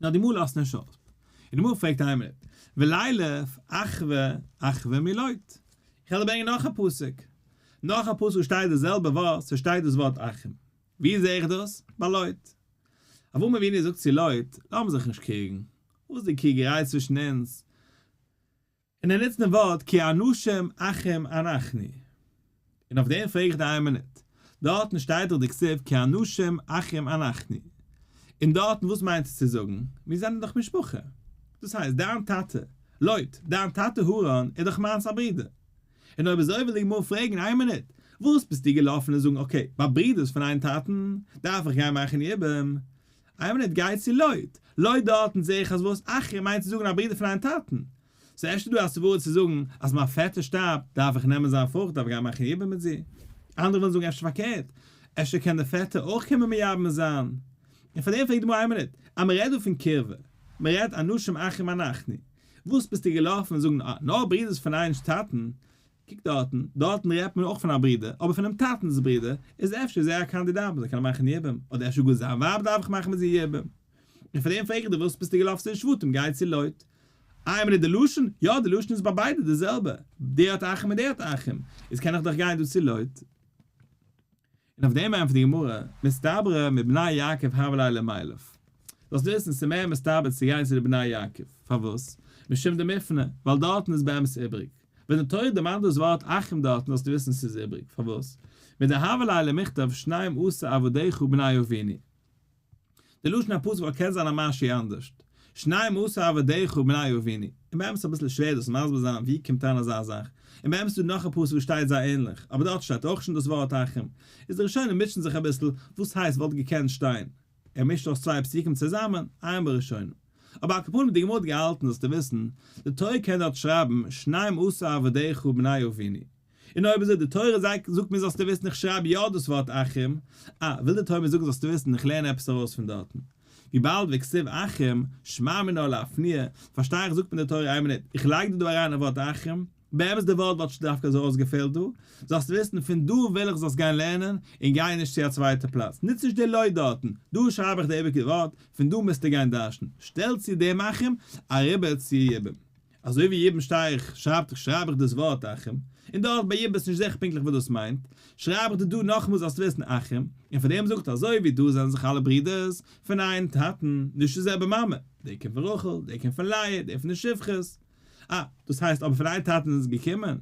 נאר די גמרא לאזט נישט אויס. און די גמרא פרעגט איין מינוט, ולילף אחוה אחוה מלוט. איך וועל דיר ברענגען נאך א פסוק. נאך א פסוק שטייט די זעלבע ווארט, ס'שטייט דאס ווארט אחים. ווי זעה איך דאס? ביי לוט. אברהם אבינו זאגט צו לוט, לאמיר זיך נישט קריגן. וואס איז די קריגעריי צווישן אונז? און ער נוצט דעם ווארט כי אנשים אחים אנחנו. און אויף דעם פרעג איך דיר איין מינוט, דארטן שטייט דאך די כתיב כי אנשים אחים אנחנו. און דארטן וואס מיינט עס צו זאגן? מיר זענען דאך משפחה. דאס הייסט דיין טאטע, לוט, דיין טאטע הרן איז דאך מיינס א ברודער. און אויב אזוי וויל די גמרא פרעגן איין מינוט, וואס ביסטו געלאפן און זאגן okay, ביי ברידערס פון איין טאטן דארף איך גיין מאכן יבום? איין מינוט גיי צו לוט, לוט דארטן זעה איך אז וואס אחים מיינט צו זאגן א ברודער פון איין טאטן. ס'איז אפשר דא א סברה צו זאגן אז מיין פעטער שטארבט דארף איך נעמען זיין פרוי דארף גיין מאכן יבום מיט זי. אנדערע ווילן זאגן אפשר פארקערט, אפשר קען דער פעטער אויך קומען מייבם זיין. און פאר דעם פרעגט די גמרא איין מינוט, אז מ'רעדט דא פון קירבה, מ'רעדט אנשים אחים אנחנו, וואס ביסטו געלאפן און זאגן אה נאר ברידערס פון איין טאטן, קוק דארטן, דארטן רעדט מען אויך פון א ברודער, אבער פונעם טאטנ'ס ברודער, איז אפשר איז ער א קאנדידאט מ'זאל קענען מאכן יבום, אדער אפשר גאר זיין ווייב דארף איך מאכן מיט זי יבום. און פאר דעם פרעג איך דיר וואס ביסטו געלאפן צו די שבטים גיי צו לוט. איי מינוט די לשון? יא די לשון איז ביי ביידע די זעלבע, דער האט אחים און דער האט אחים, איז קען איך דאך גיין דא צו לוט. און אויף דעם ענטפערט די גמרא, מסתברא מבני יעקב הוה ליה למילף. זאלסט וויסן ס'איז מער מסתבר צו גיין צו די בני יעקב. פארוואס? משום דמיפנא, ווייל דארטן איז באמת איבריג. ווען די תורה דערמאנט דאס ווארט אחים דארטן זאלסטו וויסן ס'איז איבריג. פארוואס? מדהוה ליה למיכתב שנים עשר עבדיך בני אבינו. די לשון הפסוק וואלט קען זיין א משהו אנדערשט, שנים עשר עבדיך בני אבינו, און באמת אביסל שווער דאס מסביר זיין ווי קומט אריין אזא זאך, און באמת איז דא נאך א פסוק וואס שטייט זייער ענליך, אבער דארט שטייט אויך שוין דאס ווארט אחים, איז די ראשונים מוטשען זיך אביסל, וואס הייסט וואלט געקענט שטיין? ער מישט אויס צוויי פסוקים צוזאמען, עיין בראשונים. אבער על כל פנים די גמרא האט געהאלטן זאלסטו וויסן, די תורה קען דארט שרייבן שנים עשר עבדיך בני אבינו, און אויב אזוי די תורה זאגט מיר זאלסטו וויסן איך שרייב יא דאס ווארט אחים, אה, וויל די תורה מיר זאגן זאלסטו וויסן איך לערן עפעס ארויס פון דארטן. וויבאלד וכתיב אחים, שמע מינה לאפנויי, פארשטיי איך זאגט מיר די תורה איין מינוט, איך לייג דיר דא אריין א ווארט אחים, באמת די ווארט וואלט נישט דווקא אזוי אויסגעפעלט דא, זאלסט וויסן פון דא וויל איך זאלסט גיין לערנען, און גיי נישט צו א צווייטע פלאץ, נוץ נישט די לוט דארטן, דא שרייב איך די איבעריגע ווארט, פון דא מוזטו גיין דרש'ן, שטעל צו דעם אחים אריבער צו יבום. אזוי ווי יבום שטיי איך, שרייבט איך שרייב איך דאס ווארט אחים, און דארט ביי יבום איז נישט זיכער פונקטליך וואס דאס מיינט, שרייב איך דיר דא נאכאמאל זאלסט וויסן אחים, און פאר דעם זאגט אזוי ווי דא זענען זיך אלע ברידערס פון איין טאטן, נישט די זעלבע מאמע, דער קומט פון רחל, דער קומט פון לאה, דער פון די שפחות. אה, דאס הייסט אבער פון איין טאטן זענען זיי געקומען?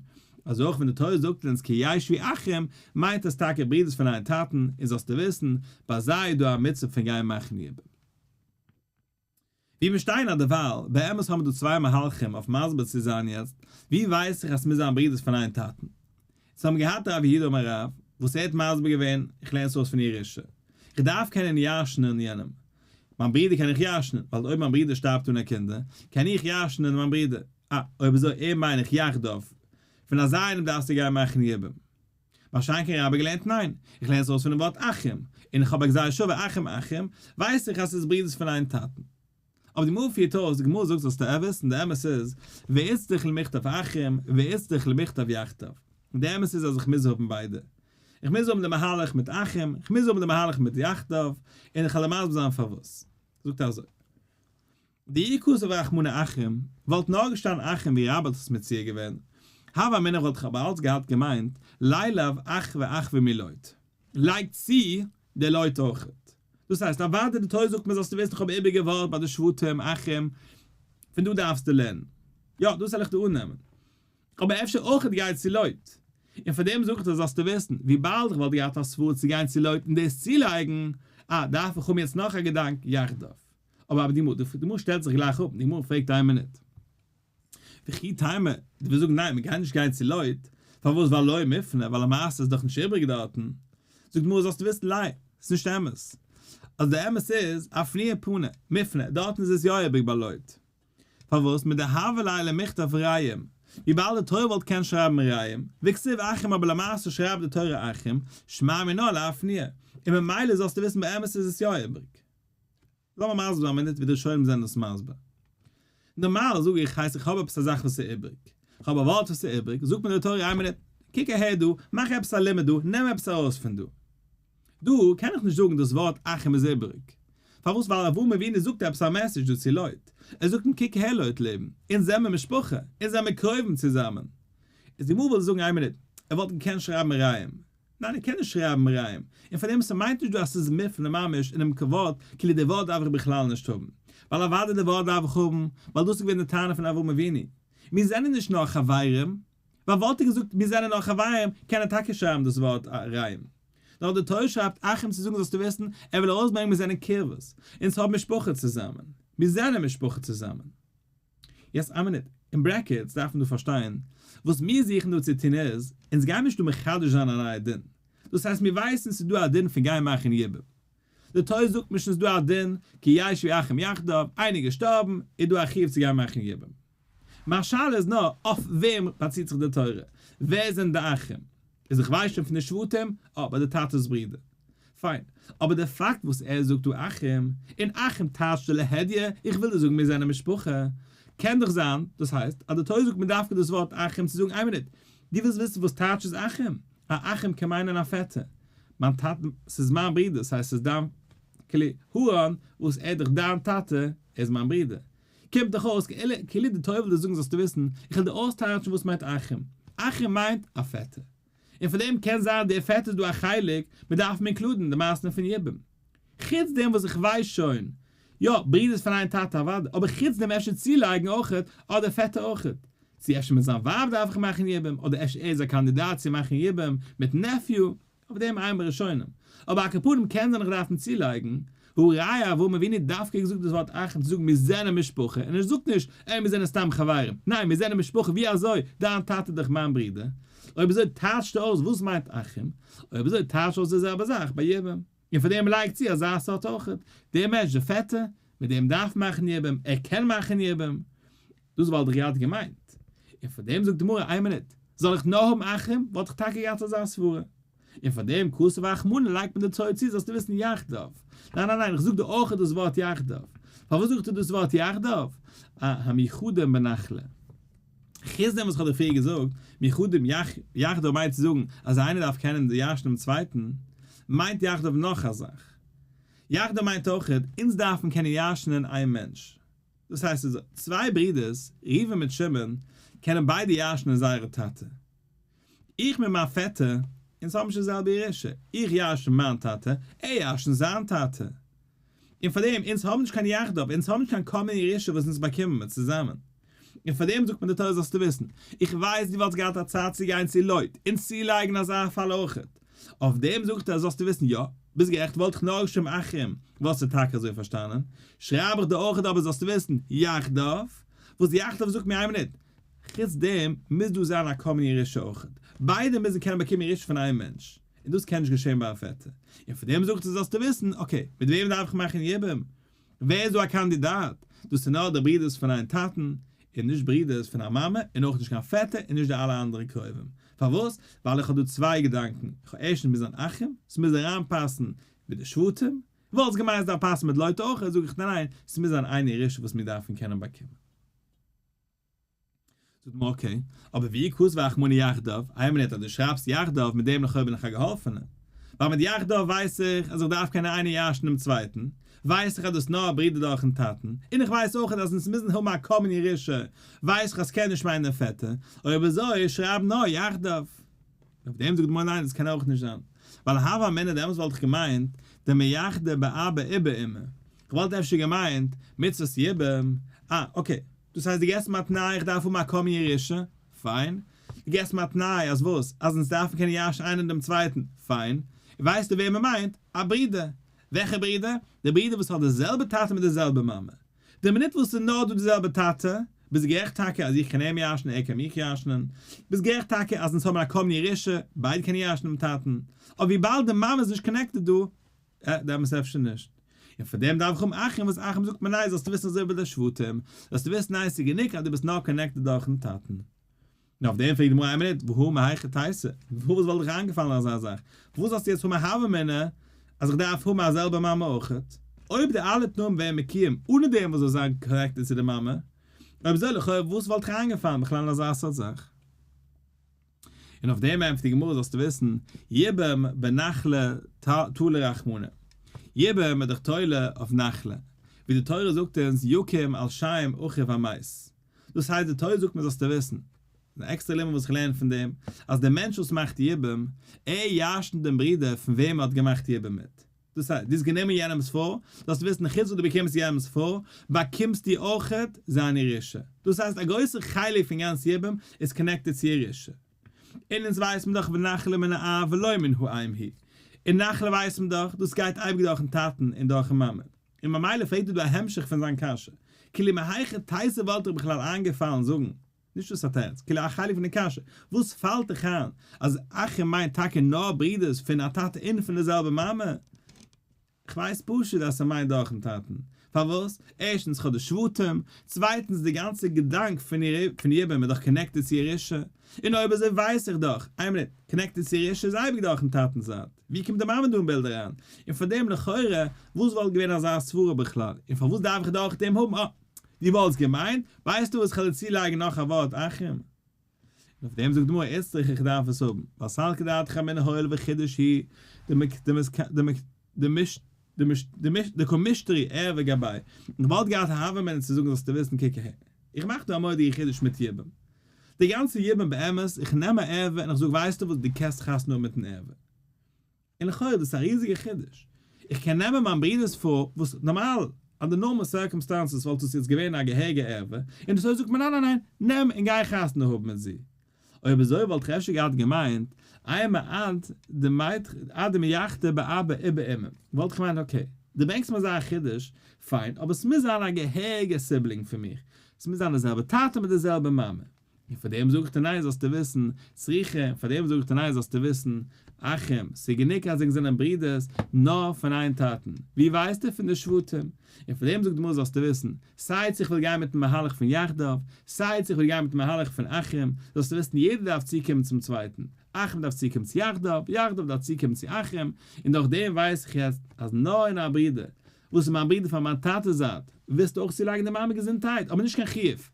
אזוי אויך ווען די תורה זאגט אונז כי ישבו אחים, מיינט עס טאקע ברידערס פון איין טאטן, און זאלסטו וויסן, ביי זיי איז דא א מצוה פון גיין מאכן יבום. ווי מיר שטייען אט דערווייל, באמת האבן מיר דא צוויי מהלכים אויף מסביר צו זיין יעצט, ווי ווייס איך אז ס'מוז זיין ברידערס פון איין טאטן? אונז האבן געהאט רב יהודה אמר רב, וואס ער האט מסביר געווען, איך לערן עס אויס פון ירושה, איך דארף קענען ירש'נען יענעם, מיין ברודער קען איך ירש'נען, ווייל אויב מיין ברודער שטארבט אנע קינדער, קען איך ירש'נען מיין ברודער, אה, אויב אזוי ער מיין איך יחדיו, פון אזא איינעם דארפסטו גיין מאכן יבום. מה שאין כן רבה געלערנט ניין, איך לערן עס אויס פונעם ווארט אחים, און איך האב א גזירה שווה אחים אחים, ווייס איך אז ס'איז ברידערס פון איין טאטן. אבער די גמרא פירט אויס, די גמרא זאגט זאלסטו וויסן, די אמת איז, ואיצטריך למיכתב אחים, ואיצטריך למיכתב יחדיו. די אמת איז אז איך מוז האבן ביידע. איך מוז האבן די מהלך מיט אחים, איך מוז האבן די מהלך מיט יחדיו, און איך וועל דיר מסביר זיין פארוואס. זאגט ער אזוי. דאי כתב רחמנא אחים, וואלט נאר געשטאנען אחים ווי רבה האט עס מציע געווען, הוה אמינא וואלט איך אבער אלץ געהאט געמיינט, לילף אחוה אחוה מלוט. לייג צו די לוט אויכעט. דאס הייסט, אוודאי די תורה זאגט מיר זאלסטו וויסן איך האב איבעריגע ווארט ביי די שבטים, אחים, פון דא דארפסטו לערנען. יא, דאס וועל איך דיר אננעמען. אבער אפשר אויכעט גיי צו לוט. און פאר דעם זאג איך דיר זאלסטו וויסן, וויבאלד איך וואלט געהאט א סברה צו גיין צו לוט און דאס צולייגן, אה, דארף איך האבן יעצט נאך א געדאנק, יחדיו. אבער אבער די גמרא, די גמרא שטעלט זיך גלייך אפ, די גמרא פרעגט איין מינוט. וכי תימא, דו ווילסט זאגן ניין, מ'גייט נישט גיין צו לוט, פארוואס ווייל לא מיפנא, ווייל למעשה איז דאך נישט איבריג דארטן. זאגט די גמרא זאלסטו וויסן ליי, ס'איז נישט אמת. אז די אמת איז, אפנויי פני, מיפנא, דארטן איז עס יא איבריג ביי לוט. פארוואס מדהוה ליה למיכתב רעים, וויבאלד די תורה וואלט קענען שרייבן רעים, וכתיב אחים אבער למעשה שרייבט די תורה אחים, שמע מינה לאפנויי, און ממילא זאלסטו וויסן באמת איז עס יא איבריג. לאמיר מסביר זיין א מינוט ווי די ראשונים זענען עס מסביר. נארמאל זאג איך הייסט איך האב עפעס א זאך וואס איז איבריג. איך האב א ווארט וואס איז איבריג, זאגט מיר די תורה איין מינוט, קוק אהער דא, מאך עפעס א לימוד דא, נעם עפעס ארויס פון דא. דא קען איך נישט זאגן דאס ווארט אחים איז איבריג. פארוואס ווייל אברהם אבינו זאגט עפעס א message דא צו לוט. ער זאגט אים קוק אהער לוט לעבן, אונז זעמער משפחה, אונז זעמער קרובים צוזאמען. איז די גמרא וויל זאגן איין מינוט, ער וואלט געקענט שרייבן רעים. ניין ער קען נישט שרייבן רעים, און פאר דעם ס'מיינט נישט דא אז ס'איז מופנה ממש אינעם ווארט, כאילו די ווארט דארף איך בכלל נישט האבן, ווייל אוודאי די ווארט דארף איך האבן, ווייל דאס איז געווען די טענה פון אברהם אבינו, מיר זענען נישט נאר חברים, ווייל וואלט ער געזאגט מיר זענען נאר חברים קען ער טאקע שרייבן דאס ווארט רעים, נאר די תורה שרייבט אחים צו זאגן זאלסטו וויסן, ער וויל ארויסברענגען מיר זענען קירבות, אונז האבן משפחה צוזאמען, מיר זענען משפחה צוזאמען. יעצט איין מינוט. אין brackets דארף מען דא פארשטיין, וואס מיר זוכן דא צו טון איז, אונז גייען נישט דא מחדש זיין א נייע דין. דאס הייסט מיר ווייסן ס'איז דא א דין פון גיין מאכן יבום. די תורה זאגט מיר שוין ס'איז דא א דין, כי ישבו אחים יחדיו, איינער געשטארבן, איז דא א חיוב צו גיין מאכן יבום. מיין שאלה איז נאר, אויף וועם באציט זיך די תורה? ווער זענען די אחים? איז איך ווייס שוין פון די שבטים, אבער די טאטע'ס ברידער. פיין. אבער די פאקט וואס ער זאגט דא אחים, און אחים טייטשט ער להדיא, איך וויל דיר זאגן מיר זענען משפחה, קען דאך זיין, דאס הייסט, אז די תורה זאגט מיר דווקא דאס ווארט אחים צו זאגן איין מינוט, דו ווילסט וויסן וואס טייטש איז אחים? א אחים קען מיינען א פעטער. מיין טאטע, ס'איז מיין ברודער, ס'הייסט ס'איז דיין, כאילו, הרן, וואס ער איז דאך דיין טאטע, ער איז מיין ברודער. קומט דאך אויס כאילו די תורה וויל דיר זאגן זאלסטו וויסן, איך וועל דיר אויסטייטשן וואס מיינט אחים. אחים מיינט א פעטער. און פון דעם קען זיין דער פעטער איז דא א חלק, מען דארף אים include ן די מעשים פון יבום. חוץ דעם וואס איך ווייס שוין, יא, ברידערס פון איין טאטע אוודאי, אבער חוץ דעם אפשר צולייגן אויכעט, אדער פעטער אויכעט. צו אפשר מיט זיין ווייב דארף איך מאכן יבום, אדער אפשר ער איז א קאנדידאט צו מאכן יבום מיט nephew. אויף דעם עיין בראשונים. אבער על כל פנים קען זיין איך דארף אים צולייגן, והא ראיה אברהם אבינו דווקא געזאגט דאס ווארט אחים צו זאגן מיר זענען משפחה, און ער זאגט נישט אה מיר זענען סתם חברים, ניין מיר זענען משפחה ווי אזוי, דיין טאטע איז דאך מיין ברודער, אויב אזוי טייטשט ער אויס וואס מיינט אחים, אויב אזוי טייטש אויס די זעלבע זאך ביי יבום, און פאר דעם לייג צו אזא סארט אויכעט, דער מענטש דער פעטער, מיט דעם דארף מאכן יבום, ער קען מאכן יבום, דאס וואלט איך געהאט געמיינט. און פאר דעם זאגט די גמרא, איין מינוט, זאל איך נאר האבן אחים, וואלט איך טאקע געהאט אזא סברה. און פאר דעם כתב רחמנא לייגט מען די תורה צו זאלסטו וויסן יחדיו. ניין ניין ניין, איך זאג דיר אויך דאס ווארט יחדיו. פארוואס זאגט ער דאס ווארט יחדיו? אה, המיוחדים בנחלה. חוץ דעם וואס איך האב דיר פריער געזאגט, מיוחדים יחדיו מיינט צו זאגן אז איינער דארף קענען ירש'ן דעם צווייטן, מיינט יחדיו נאך א זאך. יחדיו מיינט אויך, אונז דארפן קענען ירש'נען איין מענטש. דאס הייסט אזוי, צוויי ברידערס, ראובן מיט שמעון, קענען ביידע ירש'נען זייערע טאטע. איך מיט מיין פעטער, אונז האבן נישט די זעלבע ירושה. איך ירש'ן מיין טאטע, ער ירש'נט זיין טאטע. און פאר דעם, אונז האבן נישט קיין יחדיו, אונז האבן נישט קיין common ירושה וואס אונז באקומען מיר צוזאמען. און פאר דעם זאגט מיר די תורה זאלסטו וויסן, איך ווייס דו וואלטסט געהאט א צייט צו גיין צו לויט און צולייגן אזא פאל אויכעט. אויף דעם זאגט ער זאלסטו וויסן, יא, ביסט גערעכט, וואלט איך נאר געשריבן אחים, וואלסטו טאקע אזוי פארשטאנען. שרייב איך דיר אויכעט אבער זאלסטו וויסן, יחדיו, וואס יחדיו זאגט מיר איין מינוט. חוץ דעם מוז דא זיין א common ירושה אויכעט. ביידע מוזן קענען באקומען ירושה פון איין מענטש. און דאס קען נישט געשען ביי א פעטער. און פון דעם זאגט ער זאלסטו וויסן, okay, מיט וועם דארף איך מאכן יבום? ווער איז דא א קאנדידאט? דאס איז נאר די ברידערס פון איין טאטן, און נישט ברידערס פון א מאמע, און אויך נישט קיין פעטער, און נישט די אלע אנדערע קרובים. פארוואס? ווייל איך האב דא צוויי געדאנקען, איך האב ערשטנס מוז זיין אחים, ס'מוז אריינפאסן מיט די שבטים, וואלסט געמיינט ס'דארף פאסן מיט לויט אויך, זאג איך ניין ניין, ס'מוז זיין איין ירושה וואס מיר דארפן קענען באקומען. זאגט מען okay, אבער ואי כתב רחמנא יחדיו, איין מינוט אז דו שרייבסט יחדיו מיט דעם לכאו' בין איך א געהאלפענער, ווייל מיט יחדיו ווייס איך אז איך דארף קענען איינער ירש'ן דעם צווייטן, ווייס איך אז דאס נאר א ברודער דורכ'ן טאטן, און איך ווייס אויך אז אונז מוזן האבן א common ירושה, ווייס איך אז ס'קען נישט מיינען דער פעטער, אויב אזוי שרייב נאר יחדיו. אויף דעם זאגט די גמרא ניין דאס קען אויך נישט זיין, ווייל הוה אמינא דעמאלטס וואלט איך געמיינט דמייחדי באבא ובאמא, כ'וואלט אפשר געמיינט מצוות יבום, אה okay, דאס הייסט דו געסט מיר א תנאי איך דארף האבן א common ירושה, פיין. דו געסט מיר א תנאי אז וואס? אז אונז דארפן קענען ירש'ן איינער דעם צווייטן, פיין. און ווייסטו וועם מען מיינט? א ברודער. וועלכע ברודער? דער ברודער וואס האט די זעלבע טאטע מיט די זעלבע מאמע. די מינוט וואס ס'איז נאר דא די זעלבע טאטע, ביסט גערעכט טאקע אז איך קען אים ירש'ן ער קען מיך ירש'נען. ביסט גערעכט טאקע אז אונז האבן א common ירושה, ביידע קענען ירש'נען דעם טאטן. אבער וויבאלד די מאמע איז נישט connected דא, אה, דעמאלטס אפשר נישט. און פאר דעם דארף איך האבן אחים, וואס אחים זאגט מיר ניין, זאלסטו וויסן אזוי ביי די שבטים, זאלסטו וויסן ניין ס'איז גענוג אז דו ביסט נאר connected דורכן טאטן. און אויף דעם פרעגט די גמרא איין מינוט, והא מהיכא תיתי? פארוואס וואלט דיך איינגעפאלן אזא זאך? פארוואס זאלסטו יעצט האבן א הוה אמינא אז איך דארף האבן א זעלבע מאמע אויכעט? אויב די אלע תנאים ווערן מקוים אנע דעם וואס זאל זיין connected צו די מאמע, אויב אזוי לכאו' וואס וואלט דיך איינגעפאלן בכלל אזא סארט זאך? און אויף דעם ענטפערט די גמרא זאלסטו וויסן, יבום בנחלה תלה רחמנא, יבום איז דאך תולה אויף נחלה, ווי די תורה זאגט אונז יקום על שם אחיו המת, דאס הייסט די תורה זאגט מיר זאלסטו וויסן, אן עקסטערע לימוד וואס איך לערן פון דעם, אז דער מענטש וואס מאכט יבום, ער ירש'נט דעם ברודער פון וועם ער האט געמאכט יבום מיט. דאס הייסט, דו האסט גענומען יענעמ'ס פרוי, זאלסטו וויסן, חוץ וואס דו באקומסט יענעמ'ס פרוי, באקומסטו אויכעט זיין ירושה. דאס הייסט, א גרויסער חלק פון גאנץ יבום איז connected צו ירושה. און אונז ווייסט מען דאך ונחלה מן האב ולא מן האם היא. און נחלה ווייסט מען דאך, דאס גייט אייביג דורכ'ן טאטן און דורכ'ן מאמען. און ממילא פרעגט ער דא א המשך פון זיין קשיא. כאילו מהיכא תיתי וואלט דיר בכלל איינגעפאלן זאגן. נישט דאס א תירוץ, כאילו א חלק פון די קשיא, וואס פאלט דיך איין אז אחים מיינט טאקע נאר ברידערס פון א טאטע און פון די זעלבע מאמע? כ'ווייס פשוט אז ס'מיינט דורכ'ן טאטן. פארוואס? ערשטנס כ'האב די שבטים, צווייטנס די גאנצע געדאנק פון יבום איז דאך connected צו ירושה, און אויב אזוי ווייס איך דאך, איין מינוט, connected צו ירושה איז אייביג דורכ'ן טאטנ'ס זייט, ווי קומט די מאמע דא אין בילד אריין? און פארדעם לכאורה, וואס וואלט געווען אזא סברה בכלל? און פארוואס דארף איך דורך דעם האבן? אה, דו וואלסט געמיינט? ווייסטו וואס כ'וועל דיר צולייגן נאך א ווארט אחים? און אויף דעם זאגט די גמרא איצטריך איך דארף עס האבן, ווייל סלקא דעתך אמינא הואיל וחידוש הוא דקא מישתרי ערוה גביה, איך וואלט געהאט א הוה אמינא צו זאגן זאלסטו וויסן קוק אהער, איך מאך דא א מורא'דיגע חידוש מיט יבום, די גאנצע יבום באמת, איך נעם א ערוה און איך זאג ווייסטו וואס דו קענסט חתונה האבן מיטן ערוה. און לכאורה איז דאס א ריזיגע חידוש, איך קען נעמען מיין ברודער'ס פרוי וואס נארמאל under normal circumstances וואלט עס יעצט געווען א געהעריגע ערוה, און אזוי זאגט מען ניין ניין ניין, נעם און גיי חתונה האבן מיט זי. אויב אזוי וואלט איך אפשר געהאט געמיינט, אימא עד דמייחדי באבא ובאמא, וואלט איך געמיינט okay, דו ברענגסט מיר אזא חידוש, פיין, אבער ס'מוז זיין א געהעריגע sibling פון מיך, ס'מוז זיין די זעלבע טאטע מיט די זעלבע מאמע. און פאר דעם זאג איך דיר ניין זאלסטו וויסן, צריכא, פאר דעם זאג איך דיר ניין זאלסטו וויסן, אחים, ס'איז גענוג אז ענק זענען ברידערס, נאר פון איין טאטן. ווי ווייסטו? פון די שבטים. און פאר דעם זאגט די גמרא זאלסטו וויסן, סיי צו איך וויל גיין מיטן מהלך פון יחדיו, סיי צו איך וויל גיין מיטן מהלך פון אחים, זאלסטו וויסן יעדער דארף צוקומען צום צווייטן, אחים דארף צוקומען צו יחדיו, יחדיו דארף צוקומען צו אחים, און דורך דעם ווייס איך יעצט אז נאר אין א ברודער, וואס איז מיין ברודער פון מיין טאטע'ס זייט, ווילסטו אויך צולייגן די מאמע געזונטהייט, אבער נישט קיין חיוב,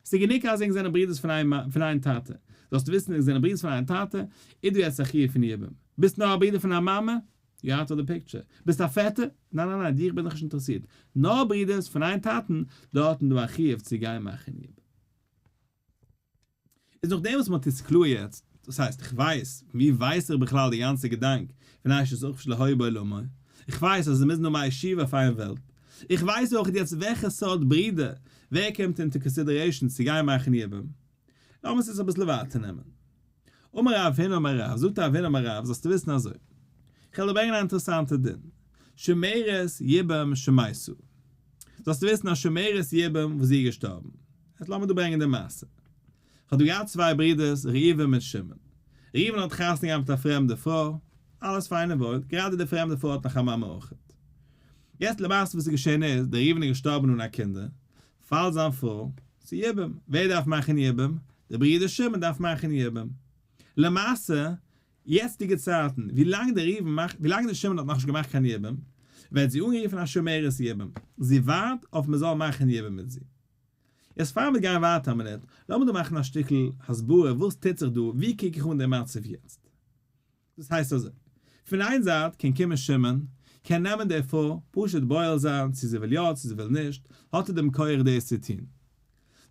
ס'איז גענוג אז ענק זענען ברידערס פון איין טאטע. זאלסטו וויסן ענק זענען ברידערס פון איין טאטע, איז דא יעצט א חיוב פון יבום. ביסט נאר א ברודער פון א מאמע? you're out of the picture. ביסט א פעטער? ניין ניין ניין, דיך בין איך נישט אינטערעסירט. נאר ברידערס פון איין טאטן, דארטן דא א חיוב צו גיין מאכן יבום. איז נאכדעם וואס מ'האט עס קלאר יעצט, דאס הייסט איך ווייס, ווי ווייס איך בכלל די גאנצע געדאנק פון אשת אחיו שלא היה בעולמו, איך ווייס אז עס מוז נאר א ישיבה אויף איין וועלט, איך ווייס אויך יעצט וועלכע סארט ברודער ווער קומט into consideration צו גיין מאכן יבום. לאמיר עס אביסל ווייטער נעמען. אמר רב הונא אמר רב, זאגט רב הונא אמר רב, זאלסטו וויסן אזוי, איך וועל דיר ברענגען א אינטערעסאנטע דין, שומרת יבום שמתה. זאלסטו וויסן אז שומרת יבום וואס זי איז געשטארבן. יעצט לאמיר דא ברענגען די מעשה. כ'האב דא געהאט צוויי ברידערס ראובן מיט שמעון. ראובן האט חתונה געהאט מיט א פרעמדע פרוי, אלעס פיין און וואויל, גראדע די פרעמדע פרוי האט נאך א מאמע אויכעט. יעצט למעשה וואס איז געשען איז, דער ראובן איז געשטארבן אן א קינדער, פאלט זיין פרוי צו יבום. ווער דארף מאכן יבום? דער ברודער שמעון דארף מאכן יבום. למעשה, יעצטיגע צייטן, ווי לאנג דער ראובן מאכט, ווי לאנג דער שמעון האט נאכנישט געמאכט קיין יבום, ווערט זי אנגערופן א שומרת יבום. זי ווארט אויף מען זאל מאכן יבום מיט זי. יעצט פאר מיר גייען ווייטער א מינוט, לאמיר דא מאכן א שטיקל הסברה וואס טוט זיך דא, ווי קוק איך אן דעם מצב יעצט. דאס הייסט אזוי, פון איין זייט קען קומען שמעון, קען נעמען די פרוי, פשוט בועל זיין, צו זי וויל יא צו זי וויל נישט, האט ער דעם כח דאס צו טון.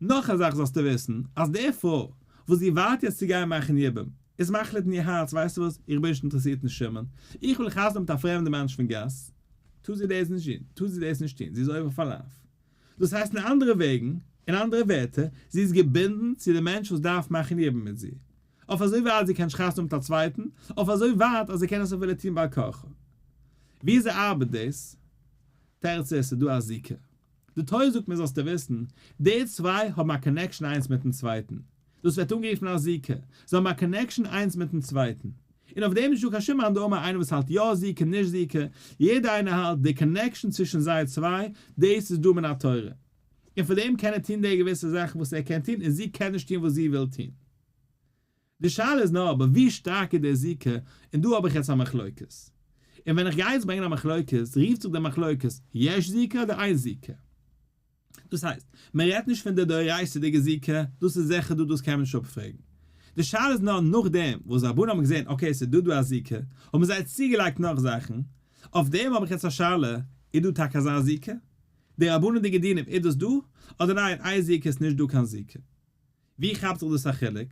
נאך א זאך זאלסטו וויסן, אז די פרוי וואס זי ווארט יעצט צו גיין מאכן יבום, איז מחליט אין איר הארץ, ווייסטו וואס, איך בין נישט אינטערעסירט אין שמעון, איך וויל חתונה מיט א פרעמדע מענטש פון גאס, טאר זי דאס נישט טון, טאר זי דאס נישט טון, זי איז עובר אויף א לאו. דאס הייסט אין אנדערע וועגן, אין אנדערע ווערטער, זי איז געבינדן צו די מענטש וואס דארף מאכן יבום מיט זי. אויף אזוי ווייט זי קען נישט חתונה האבן מיט א צווייטן, אויף אזוי ווייט אז זי קען עס אפילו טון בעל כרחה. וויאזוי ארבעט דאס? תירוץ איז, ס'איז דא א זיקה. די תורה זאגט מיר זאלסטו וויסן, די צוויי האבן א connection איינס מיטן צווייטן. דאס ווערט אנגערופן א זיקה. זיי האבן א connection איינס מיטן צווייטן. און אויף דעם איז נישטא קיין שום מאן דאמר איינער וואס האלט יא זיקה נישט זיקה, יעדער איינער האלט די connection צווישן זיי צוויי, דאס איז דא מן התורה. און פאר דעם קען ער טון די געוויסע זאכן וואס ער קען טון און זי קען נישט טון וואס זי וויל טון. די שאלה איז נאר אבער ווי שטארק איז די זיקה, און דא האב איך יעצט א מחלוקת. און ווען איך גיי יעצט ברענגען א מחלוקת, רופט זיך די מחלוקת יש זיקה אדער אין זיקה. דאס הייסט, מען רעדט נישט פון די דאורייתא'דיגע זיקה, דאס איז זיכער דא דאס קען מען נישט אפפרעגן. די שאלה איז נאר נאכדעם וואס רבנן האבן געזען okay ס'איז דא דא א זיקה, האבן זיי צוגעלייגט נאך זאכן, אויף דעם האב איך יעצט א שאלה, איז דא טאקע אזא זיקה? די רבנן'דיגע דינים איז דאס דא? אדער ניין אין זיקה איז נישט דא קיין זיקה? ווי כאפט זיך דאס א חילוק?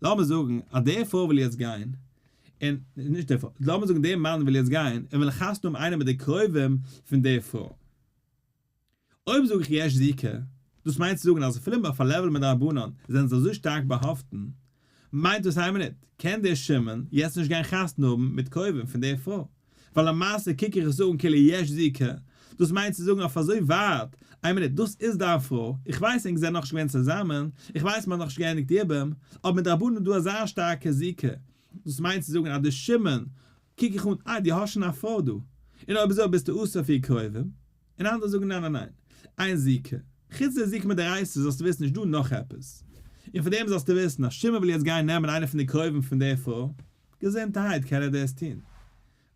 לאמיר זאגן אז די פרוי וויל יעצט גיין, און, נישט די פרוי, לאמיר זאגן די מאן וויל יעצט גיין און וויל חתונה האבן איינער מיט די קרובים פון די פרוי. אויב זאג איך יש זיקה, דאס מיינט צו זאגן אז אפילו אויף א level מדרבנן זענען זיי אזוי שטארק באהאפטן, מיינט דאס איין מינוט, קען דער שמעון יעצט נישט גיין חתונה האבן מיט קרובים פון די פרוי, ווייל למעשה קוק איך עס אן כאילו יש זיקה, דאס מיינט צו זאגן אויף אזוי ווייט איין מינוט, דאס איז דיין פרוי, איך ווייס ענק זענען נאכנישט געווען צוזאמען, איך ווייס מען האט נאכנישט געענדיגט יבום, אבער מדרבנן איז דא אזא שטארקע זיקה, דאס מיינט צו זאגן אז די שמעון קוק איך אן, אה דו האסט שוין א פרוי דא, און אויב אזוי ביסטו אסור אויף איר קרובים, און אנדערע זאגן ניין ניין ניין, אין זיקה, חוץ די זיקה מדאורייתא זאלסטו וויסן נישט דא נאך עפעס, און פון דעם זאלסטו וויסן אז שמעון וויל יעצט גיין נעמען איינע פון די קרובים פון די פרוי, געזונטערהייט קען ער דאס טון.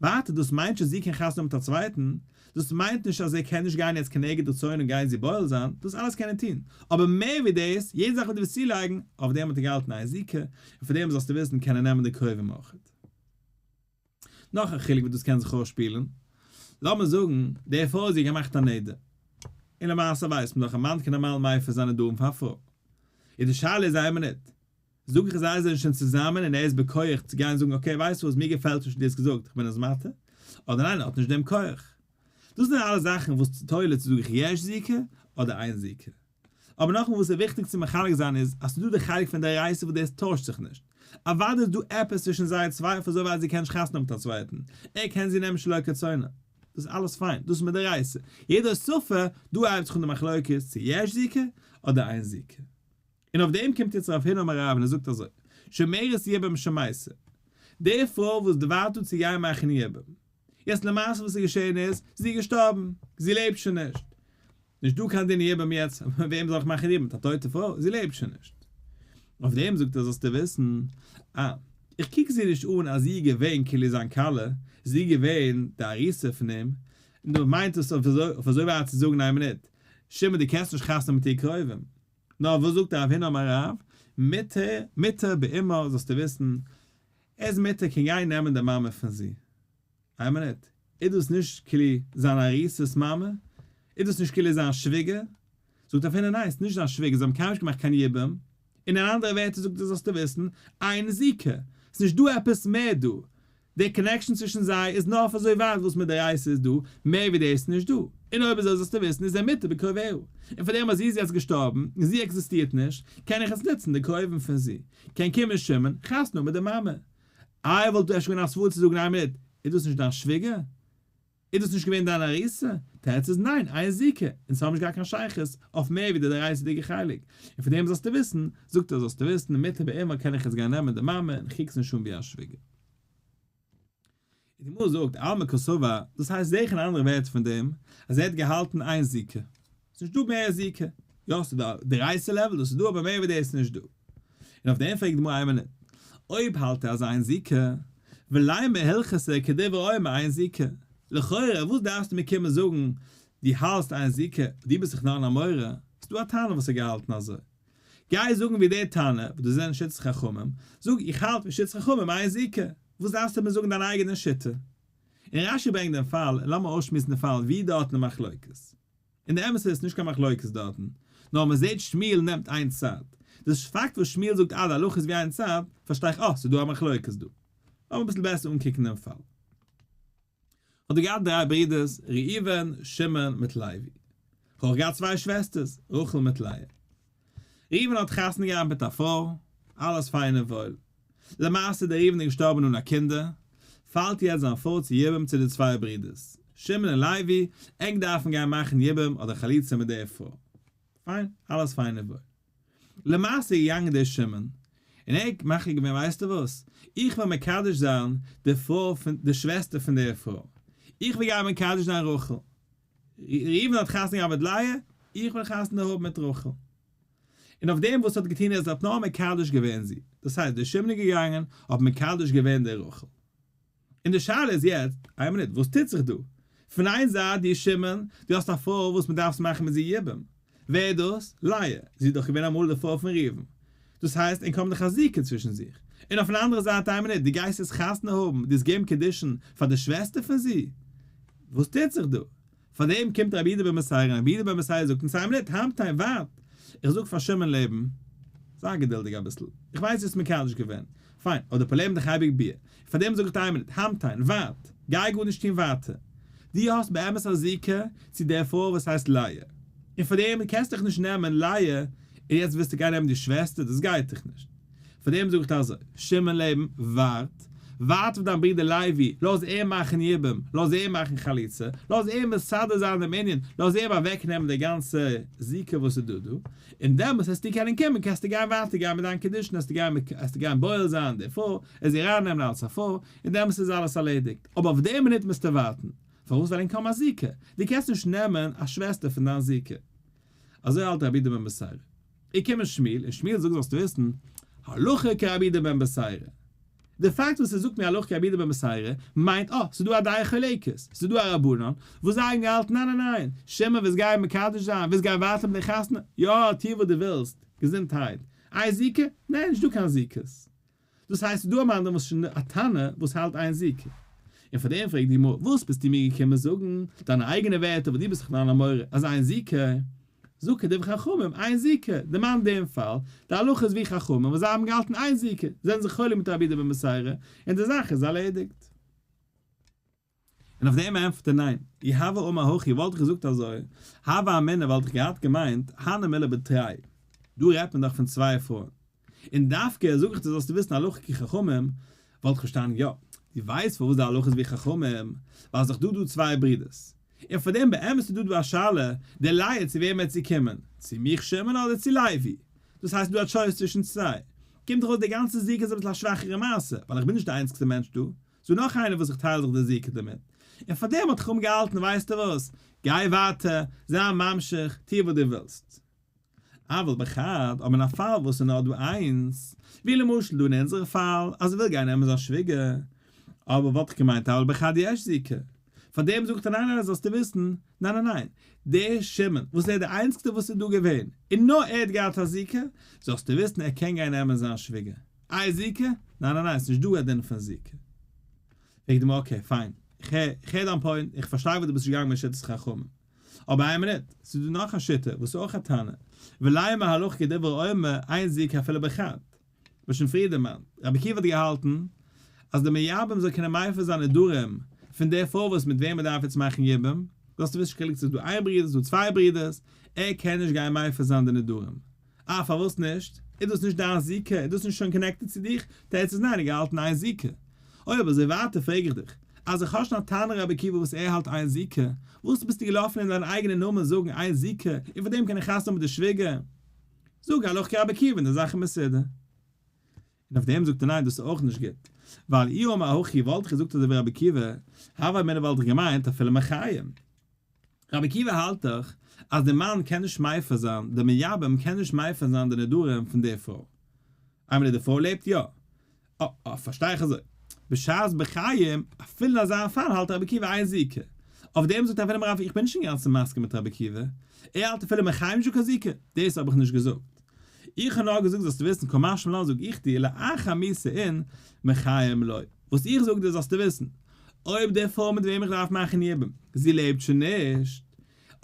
ווייטער דאס מיינט נישט אז זי קען חתונה האבן מיט א צווייטן, דאס מיינט נישט אז ער קען נישט גיין יעצט כנגד רצונו און גיין זי בועל זיין, דאס אלעס קען ער טון, אבער מער ווי דאס, יעדע זאך וואס דו ווילסט צולייגן, אויף דעם האט ער געהאלטן אין זיקה, און פון דעם זאלסטו וויסן קען ער נעמען די קרובים אויך. נאך א חילוק ווי דאס קען זיך אויסשפילן, לאמיר זאגן די פרוי זי האט געמאכט א נדר, און למעשה ווייסט מען דאך א מאן קען נארמאל מפר זיין נדרים פאר א פרוי, איז די שאלה איז איין מינוט, זאג איך זיי זענען שוין צוזאמען און ער איז בכח צו גיין זאגן okay ווייסט וואס מיר געפעלט נישט וואס דו האסט געזאגט איך בין עס מתיר, אדער ניין ער האט נישט דעם כח. דאס זענען אלע זאכן וואס תולה צו זאג איך יש זיקה אדער אין זיקה. אבער נאכאמאל וואס איז וויכטיג צו מחלק זיין איז אז ס'איז דא די חלק פון דאורייתא וואס דאס טוישט זיך נישט. אוודאי איז דא עפעס צווישן זיי צוויי אויף אזוי ווייט זי קען נישט חתונה האבן מיט א צווייטן, ער קען זי נעמען שלא כרצונה. דאס איז אלעס פיין, דאס איז מדאורייתא. יעדע הוספה, דא הייבט זיך אן די מחלוקת צו יש זיקה אדער אין זיקה. און אויף דעם קומט יעצט רב הונא אמר רב און ער זאגט אזוי, שומרת יבום שמתה, די פרוי וואס ווארט דא צו גיין מאכן יבום, יעצט למעשה וואס איז געשען איז, זי איז געשטארבן, זי לעבט שוין נישט, נישט דא קיין דין יבום יעצט, מיט וועם זאל איך מאכן יבום, מיט א טויטע פרוי, זי לעבט שוין נישט. אויף דעם זאגט ער זאלסטו וויסן, אה, איך קוק זי נישט אן אז זי איז געווען כאילו זיין כלה, זי איז געווען די ארוסה פון אים, און דא מיינט עס אויף אזוי ווייט צו זאגן איין מינוט, שמעון דו קענסט נישט חתונה מיט איר קרובים, נאר וואס זאגט רב הונא אמר רב, מותר, מותר באמה זאלסטו וויסן, ער איז מותר קען גיין נעמען די מאמע פון זי. איין מינוט, איז דאס נישט כאילו זיין ארוסה'ס מאמע? איז דאס נישט כאילו זיין שוויגער? זאגט רב הונא ניין, ס'איז נישט זיין שוויגער, זיי האבן קיינמאל נישט געמאכט קיין יבום, און אין אנדערע ווערטער זאגט ער זאלסטו וויסן, אין זיקה, ס'איז נישט דא עפעס מער דא, די connection צווישן זיי איז נאר אויף אזוי ווייט וואס מדאורייתא איז דא, מער ווי דאס איז נישט דא. און אויב אזוי זאלסטו וויסן איז ער מותר בקרוביה. און פאר דעם אז זי איז יעצט געשטארבן און זי עקזיסטירט נישט, קען איך יעצט נוצן די קרובים פון זי. קען קומען שמעון, חתונה האבן מיט די מאמע. איי וואלט אפשר געווען א סברא צו זאגן איין מינוט, איז דאס נישט דיין שוויגער? איז דאס נישט געווען דיין ארוסה? תירוץ איז ניין, אין זיקה, אונז האבן נישט געהאט קיין שייכות אויף מער ווי די דאורייתא'דיגע חלק, און פון דעם זאלסטו וויסן, זאגט ער זאלסטו וויסן, מותר באמה קען איך יעצט גיין נעמען די מאמע און כ'קוק עס נישט אן ווי א שוויגער. און די גמרא זאגט, אלמא קסבר, דאס הייסט זעכער אין אנדערע ווערטער פון דעם אז ער האט געהאלטן אין זיקה, ס'איז נישט דא מער זיקה, יא ס'איז דא דאורייתא level דאס איז דא אבער מער ווי דאס איז נישט דא. און אויף דעם פרעגט די גמרא איין מינוט, אויב האלט ער אז אין זיקה, ולימא הלכתא כדברי האומר אין זיקה, לכאורה וואס דארפסטו מיר קומען זאגן דו האלסט אין זיקה, דו ביסט דאך נאר אן אמורא, ס'איז דא א תנא וואס האט געהאלטן אזוי, גיי זאגן ווי דער תנא, וואס דאס זענען שיטת חכמים, זאג איך האלט ווי שיטת חכמים אין זיקה, וואס דארפסטו מיר זאגן דיין אייגענע שיטה? און רש"י ברענגט דעם פאל, און לאמיר אויסשמועסן די פאל ווי דארטן די מחלוקת. און די אמת איז נישט קיין מחלוקת דארטן, נאר מען זעט שמואל נעמט איין צד. די פאקט וואס שמואל זאגט אז די הלכה איז ווי איין צד, פארשטיי איך אה, ס'איז דא א מחלוקת דא. לאמיר אביסל בעסער אנקוקן דעם פאל. האט ער געהאט דריי ברידערס, ראובן, שמעון מיט לוי. האט אויך געהאט צוויי שוועסטערס, רחל מיט לאה. ראובן האט חתונה געהאט מיט א פרוי, אלעס פיין און וואויל. למעשה דער ראובן איז געשטארבן אן א קינדער, פאלט יעצט זיין פרוי צו יבום צו די צוויי ברידערס, שמעון און לוי, ענק דארפן גיין מאכן יבום אדער חליצה מיט דער פרוי. פיין, אלעס פיין און וואויל. למעשה איז געגאנגען דער שמעון, און ער האט מחליט געווען ווייסטו וואס, איך וועל מקדש זיין די פרוי פון די שוועסטער פון דער פרוי, איך וועל גיין מקדש זיין רחל. ראובן האט חתונה געהאט מיט לאה, איך וועל חתונה האבן מיט רחל. און אויף דעם וואס ער האט געטון איז ער האט נאר מקדש געווען זי, דאס הייסט דער שמעון איז געגאנגען האט מקדש געווען די רחל. און די שאלה איז יעצט, איין מינוט, וואס טוט זיך דא? פון איין זייט דו שמעון, דו האסט א פרוי וואס מען דארף מאכן מיט זי יבום, ווער איז דאס? לאה, זי איז דאך געווען אמאל די פרוי פון ראובן, דאס הייסט ענק האבן דאך א זיקה צווישן זיך. און אויפן אנדערע זייט איין מינוט, דו גייסט יעצט חתונה האבן, דו האסט געבן קידושין פאר די שוועסטער פון זי? וואס טוט זיך דא? פאר דעם קומט רבי יהודה בן בתירא און רבי יהודה בן בתירא זאגט אונז איין מינוט, המתן, ווארט, איך זאג פאר שמעון לעבן, זיי געדולדיג אביסל, איך ווייס דו האסט מקדש געווען, פיין, אבער די פראבלעם איז דאך אייביג ביאה, פאר דעם זאג איך דיר איין מינוט, המתן, ווארט, גיי גארנישט טון ווייטער, דו האסט באמת א זיקה צו דער פרוי וואס הייסט לאה, און פאר דעם קענסטו דיך נישט נעמען לאה, און יעצט ווילסטו גיין נעמען די שוועסטער, דאס גייט דאך נישט. פאר דעם זאג איך דיר אזוי, שמעון לעבן, ווארט, ווארט אויף דיין ברודער לוי, לאז אים מאכן יבום, לאז אים מאכן חליצה, לאז אים מסדר זיין דעם ענין, לאז אים אוועקנעמען די גאנצע זיקה וואס איז דא דא, און דעמאלס וועסטו קענען קומען, קענסטו גיין ווייטער גיין מיט דיין קידושין, וועסטו גיין וועסטו גיין בועל זיין די פרוי, און זי ארייננעמען אלס א פרוי, און דעמאלס איז אלעס ארלעדיגט, אבער אויף די מינוט מוזטו ווארטן, פארוואס ווייל אין קאם א זיקה, דו קענסט נישט נעמען א שוועסטער פון דיין זיקה. אזוי האלט רבי יהודה בן בתירא. איז קומען שמואל, און שמואל זאגט זאלסטו וויסן, הלכה כרבי יהודה בן בתירא. די פאקט וואס ער זאגט מיר הלכה כרבי יהודה בן בתירא, מיינט אה, ס'איז דא א דעה חולקת, ס'איז דא א רבנן, וואס זיי האבן געהאלטן ניין ניין ניין, שמעון ווילסט גיין מקדש זיין, ווילסט גיין ווייטער מיט די חתונה, יא, טו וואס דו ווילסט, געזונטהייט. איי זיקה? ניין נישט דא קיין זיקות. דאס הייסט ס'איז דא א מאן דאמר וואס שוין א תנא וואס האלט איין זיקה. און פאר דעם פרעגט די גמרא, וואס ביסטו מיר געקומען זאגן, דיינע אייגענע ווערטער וואס דו ביסט דאך אן אמורא אז אין זיקה, זאג כדברי חכמים, אין זיקה, דערמאן דעם פאל, די הלכה איז ווי חכמים וואס זיי האבן געהאלטן אין זיקה, זענען זיך חולק מיט רבי יהודה בן בתירא, און די זאך איז ארלעדיגט. און אויף דעם ענטפערט ער ניין, אי הוה אמר הכי וואלט איך געזאגט אזוי, הוה אמינא וואלט איך געהאט געמיינט, הני מילי בתרי, דא רעדט מען דאך פון צוויי פרויען, און דווקא זאג איך דיר זאלסטו וויסן הלכה כחכמים, וואלט איך פארשטאנען יא, דו ווייסט פארוואס די הלכה איז ווי חכמים, ווייל ס'איז דאך דא דא צוויי ברידערס, און פאר דעם באמת איז דא דא א שאלה, די לאה צו וועם וועט זי קומען, צו מיך שמעון אדער צו לוי, דאס הייסט דא א choice צווישן צוויי, קומט דאך אויס די גאנצע זיקה איז אביסל א שוואכערע מעשה, ווייל איך בין נישט די איינציגסטע מענטש דא, ס'דא נאך איינער וואס איך טייל זיך די זיקה דערמיט, און פאר דעם האט חכמים געהאלטן ווייסטו וואס, גיי ווייטער, זיי ממשיך, טו וואס דו ווילסט. אבל בחד, אבער אין א פאל וואס ס'איז נאר דא איינס, ווי למשל דא אין אונזערע פאל, אז ער וויל גיין נעמען זיין שוויגער, אבער וואלט איך געמיינט אבל בחד יש זיקה, פאר דעם זאגט ער ניין ניין זאלסטו וויסן, ניין ניין ניין, דער שמעון וואס ער איז דער איינציגסטער וואס איז דא געווען, און נאר ער האט געהאט א זיקה, זאלסטו וויסן ער קען גיין נעמען זיין שוויגער. איי זיקה? ניין ניין ניין, ס'נישט דא א דין פון זיקה. פרעגט די גמרא okay פיין, איך הער, איך הער דיין point, איך פארשטיי וואס דו ביסט נישט געגאנגען מיט שיטת חכמים. אבער איין מינוט, ס'איז דא נאך א שיטה וואס איז אויך א תנא, ולימא הלכה כדברי האומר אין זיקה אפילו בחד. ווי שוין פריער דערמאנט, רבי עקיבא האט געהאלטן אז די מייבם זאל קענען מפר זיין נדרים פון די פרוי וואס מיט וועם ער דארף יעצט מאכן יבום, זאלסטו וויסן נישט קיין חילוק צו ס'איז דא איין ברודער ס'איז דא צוויי ברודערס, ער קען נישט גיין מפר זיין די נדרים. אה פארוואס נישט? איז דאס נישט דיין זיקה? איז דאס נישט שוין connected צו דיך? תירוץ איז ניין, ער האט געהאלטן אין זיקה. אויב אזוי ווייטער פרעג איך דיך, אז איך האב שוין א תנא רבי עקיבא וואס ער האלט אין זיקה, וואס ביסטו געלאפן אין דיין אייגענע נאמען זאגן אין זיקה, און פאר דעם קען איך חתונה האבן מיט די שוויגער? זאג הלכה כרבי עקיבא און די זאך איז מסודר. און אויף דעם זאגט ער ניין דאס איז אויך נישט גוט, ווייל אי אמר הכי וואלט איך געזאגט אזוי ווי רבי עקיבא, הוה אמינא וואלט איך געמיינט אפילו מחיים. רבי עקיבא האלט דאך אז די מאן קען נישט מפר זיין, די מייבם קען נישט מפר זיין די נדרים פון די פרוי. איינמאל די פרוי לעבט יא. אה אה פארשטיי איך אזוי. בשעת בחיים, אפילו אין אזא פאל האלט רבי עקיבא אין זיקה. אויף דעם זאגט רב הונא בר רב איך בין נישט אינגאנצן מסכים מיט רבי עקיבא. ער האלט אפילו מחיים נישט דא קיין זיקה. דאס האב איך נישט געזאגט. איך האב נאר געזאגט זאלסטו וויסן קא משמע לן זאג איך דיר לאחר מיתה אין מחיים לא. וואס איך זאג דיר זאלסטו וויסן, אויב די פרוי מיט וועם איך דארף מאכן יבום, זי לעבט שוין נישט,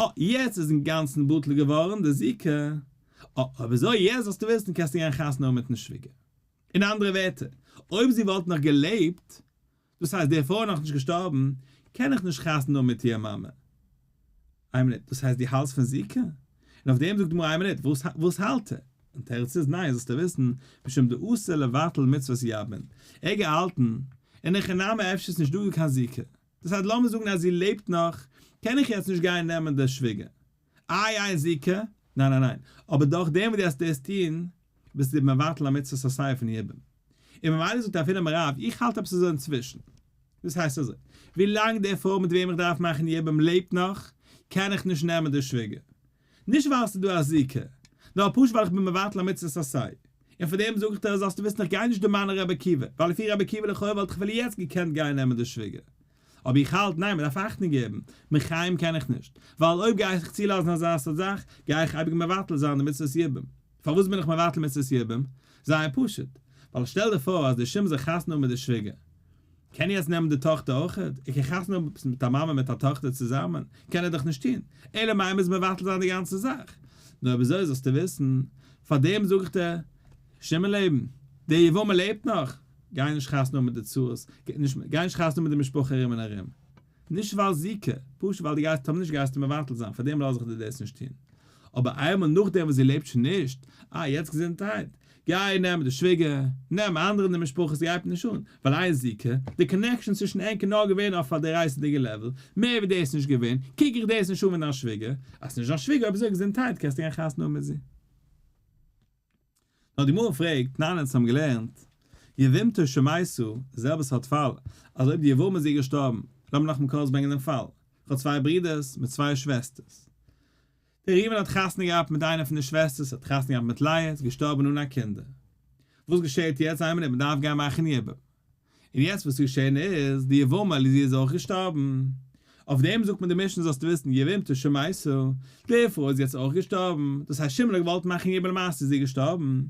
אה, יעצט איז אינגאנצן בטל געווארן די זיקה, אה, אויב אזוי יעצט זאלסטו וויסן קענסטו גיין חתונה האבן מיטן שוויגער. אין אנדערע ווערטער, אויב זי וואלט נאך געלעבט, דאס הייסט די פרוי איז נאכנישט געשטארבן, קען איך נישט חתונה האבן מיט איר מאמע. איין מינוט, דאס הייסט דו האלטסט פון זיקה? און אויף דעם זאגט די גמרא איין מינוט, וואס וואס האלט ער? און תירוץ איז ניין, זאלסטו וויסן, משום דאסור לבטל מצוות יבמין. ער האט געהאלטן, אין הכי נמי אפשר איז נישט דא קיין זיקה. דאס הייסט לאמיר זאגן אז זי לעבט נאך, קען איך יעצט נישט גיין נעמען די שוויגער. איי איין זיקה? ניין ניין ניין, אבער דורך דעם וואס דו וועסט דאס טון, ביסטו מבטל א מצוות עשה פון יבום. און ממילא זאגט רב הונא אמר רב, איך האלט עפעס אזוי אינצווישן. דאס הייסט אזוי, ווי לאנג די פרוי מיט וועם איך דארף מאכן יבום לעבט נאך, קען איך נישט נעמען די שוויגער. נישט ווייל ס'איז דא א זיקה, נאר פשוט ווייל איך בין מבטל א מצוות עשה. און פאר דעם זאג איך דיר זאלסטו וויסן איך גיי נישט דערמאנען רבי עקיבא, ווייל לפי רבי עקיבא לכאורה וואלט איך אפילו יעצט געקענט גיין נעמען די שוויגער. אבער איך האלט, ניין, מ'דארף אכטונג געבן, מחיים קען איך נישט, ווייל אויב גיי איך צולאזן אזא סארט זאך, גיי איך אייביג מבטל זיין די מצוות יבום. פארוואס בין איך מבטל מצוות יבום? זייער פשוט, ווייל שטעל דיר פאר אז דער שמעון זאל חתונה האבן מיט די שוויגער, קען ער יעצט נעמען די טאכטער אויכעט? ער קען חתונה האבן מיט א מאמע מיט א טאכטער צוזאמען? קען ער דאך נישט טון, אלא מאי מוז מבטל זיין די גאנצע זאך. נו אויב אזוי זאלסטו וויסן, פארדעם זאג איך דיר, שמעון לעבן, דער יבמה לעבט נאך, גיי נישט חתונה האבן מיט די צרות, גיי נישט חתונה האבן מיט די משפחה ארום און ארום. נישט ווייל זיקה, פשוט ווייל דו גייסט טאמער נישט גייסטו מבטל זיין, פארדעם לאז איך דיר דאס נישט טון. אבער איינמאל נאכדעם וואס זי לעבט שוין נישט, אה יעצט געזונטהייט, גיי נעם די שוויגער, נעם אנדערע אין די משפחה ס'גייט מיר נישט אן, ווייל אין זיקה, די connection צווישן ענק איז נאר געווען אויף א דאורייתא'דיגע level, מער ווי דאס איז נישט געווען, קוק איך דאס נישט אן ווי דיין שוויגער, אז ס'נישט דיין שוויגער אויב אזוי געזונטהייט קענסטו גיין חתונה האבן מיט זי. נאר די גמרא פרעגט, ניין אונז האבן געלערנט, יבמתו שמתה, די זעלבע סארט פאל, אז אויב די יבמה איז איר געשטארבן, לאמיר נאכאמאל קורץ ברענגען דעם פאל, איך האב צוויי ברידערס מיט צוויי שוועסטערס, דער ראובן האט חתונה געהאט מיט איינע פון די שוועסטערס, האט חתונה געהאט מיט לאה, איז געשטארבן אן א קינדער. וואס געשעהט יעצט? איין מינוט, מען דארף גיין מאכן יבום. און יעצט וואס איז געשעהן איז, די יבמה זי איז אויך געשטארבן. אויף דעם זאגט מען די משנה זאלסטו וויסן, יבמתו שמתה, די פרוי איז יעצט אויך געשטארבן, דאס הייסט שמעון האט געוואלט מאכן יבום למעשה איז זי געשטארבן.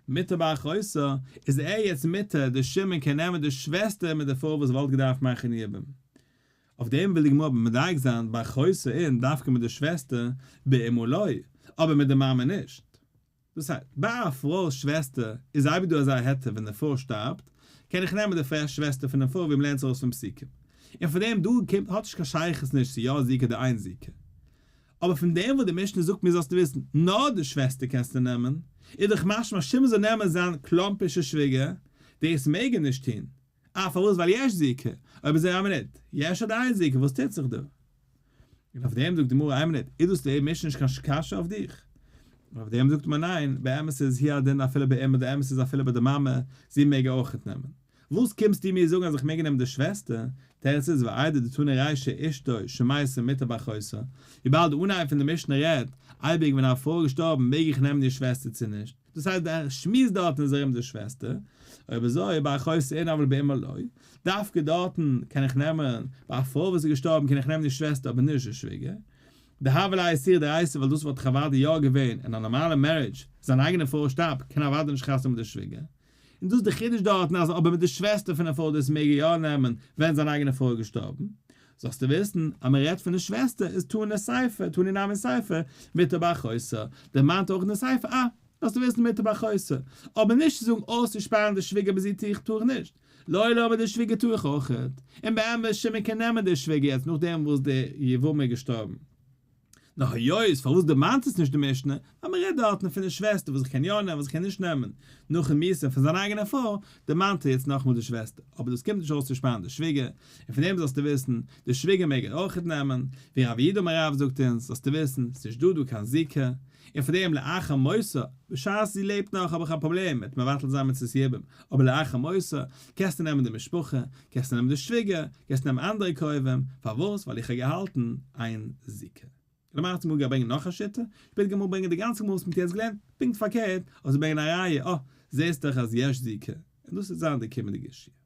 מותר באחותה, איז ער יעצט מותר, דער שמעון קען נעמען די שוועסטער מיט די פרוי וואס וואלט געדארפט מאכן יבום. אויף דעם וויל די גמרא אבער מדייק זיין באחותה אין דווקא מיט די שוועסטער, באמה לא, אבער מיט די מאמע נישט. דאס הייסט, ביי א פרוי'ס שוועסטער איז אייביג דא אזא היתר ווען די פרוי שטארבט, קען איך נעמען די שוועסטער פונעם פרוי ווי מ'לערנט עס ארויס פון פסוקים. און פון דעם דא קומט האט נישט קיין שייכות נישט צו יא זיקה אדער אין זיקה. אבער פון דעם וואס די משנה זאגט מיר זאלסטו וויסן, נאר די שוועסטער קענסטו נעמען, איז דאך משמע אז שמעון זאל נעמען זיין קלאמפישע שוויגער, דאס מעג ער נישט טון. אה פארוואס ווייל יש זיקה? אויב אזוי איין מינוט, יש אדער אין זיקה וואס טוט זיך דא? און אויף דעם זאגט די גמרא איין מינוט, איז דאס די משנה נישט קיין קשיא אויף דיך? און אויף דעם זאגט מען ניין, באמת איז הוא הדין אפילו באמה, די אמת איז אפילו ביי די מאמע, זי מעג ער אויכעט נעמען. וואס קומסטו מיר זאגן אז איך מעג נעמען די שוועסטער? תירוץ איז ואיידי דתנא רישא אשתו שמתה מותר באחותה, וויבאלד די אנהייב פון די משנה רעדט אייביג ווען א פרוי איז געשטארבן מעג איך נעמען איר שוועסטער צו נישט, דאס הייסט דער שמועס דארטן איז ארום די שוועסטער, אויב אזוי באחותה אין אבל באמה לא, דווקא דארטן קען איך נעמען, ביי א פרוי וואס איז געשטארבן קען איך נעמען די שוועסטער אבער נישט די שוויגער. דהוה ליה איסורא דאורייתא ווייל דאס וואלט דאך אוודאי יא געווען אין א נארמאלע marriage, זיין אייגענע פרוי שטארבט קען ער אוודאי נישט חתונה האבן מיט די שוויגער. און דאס איז די חידוש דארטן אז אבער מיט די שוועסטער פונעם פרוי דאס מעג ער יא נעמען ווען זיין אייגענע פרוי איז געשטארבן. זאלסטו וויסן אז מען רעדט פון די שוועסטער איז תנא סיפא, תנא נמי סיפא, מותר באחותה, דערמאנט אויך אין די סיפא אה, זאלסטו וויסן מותר באחותה, אבער נישט צו זאגן אויסצושפארן די שוויגער ביי זי טו איך טאר איך נישט, לעולם אבער די שוויגער טאר איך אויכעט, און באמת שמעון קען נעמען די שוויגער יעצט נאכדעם וואס די יבמה איז געשטארבן. נאר היות פארוואס דערמאנט עס נישט די משנה, ווייל מען רעדט דארטן פון די שוועסטער וואס איך קען יא נעמען וואס איך קען נישט נעמען, נאכן מיתה פון זיין אייגענע פרוי, דערמאנט ער יעצט נאכאמאל די שוועסטער, אבער דאס קומט נישט אויס צו שפארן די שוויגער, און פון דעם זאלסטו וויסן, די שוויגער מעג ער אויכעט נעמען, ווי רב יהודה אמר רב זאגט אונז, זאלסטו וויסן, ס'נישט דא דא קיין זיקה, און פון דעם לאחר מותה, בשעת זי לעבט נאך האב איך א פראבלעם מיט מבטל זיין מצות יבום, אבער לאחר מותה, קענסטו נעמען די משפחה, קענסטו נעמען די שוויגער, קענסט נעמען אנדערע קרובים, פארוואס? ווייל איך האב געהאלטן אין זיקה. למעשה אמאל געברענגט נאך א שיטה, שפעטער גמרא ברענגען די גאנצע גמרא וואס מ'האט יעצט געלערנט, פונקט פארקערט, אויף צו ברענגען א ראיה, אה, זעסט דאך אז יש זיקה, און דאס וועט זיין די קומענדיגע שיעור.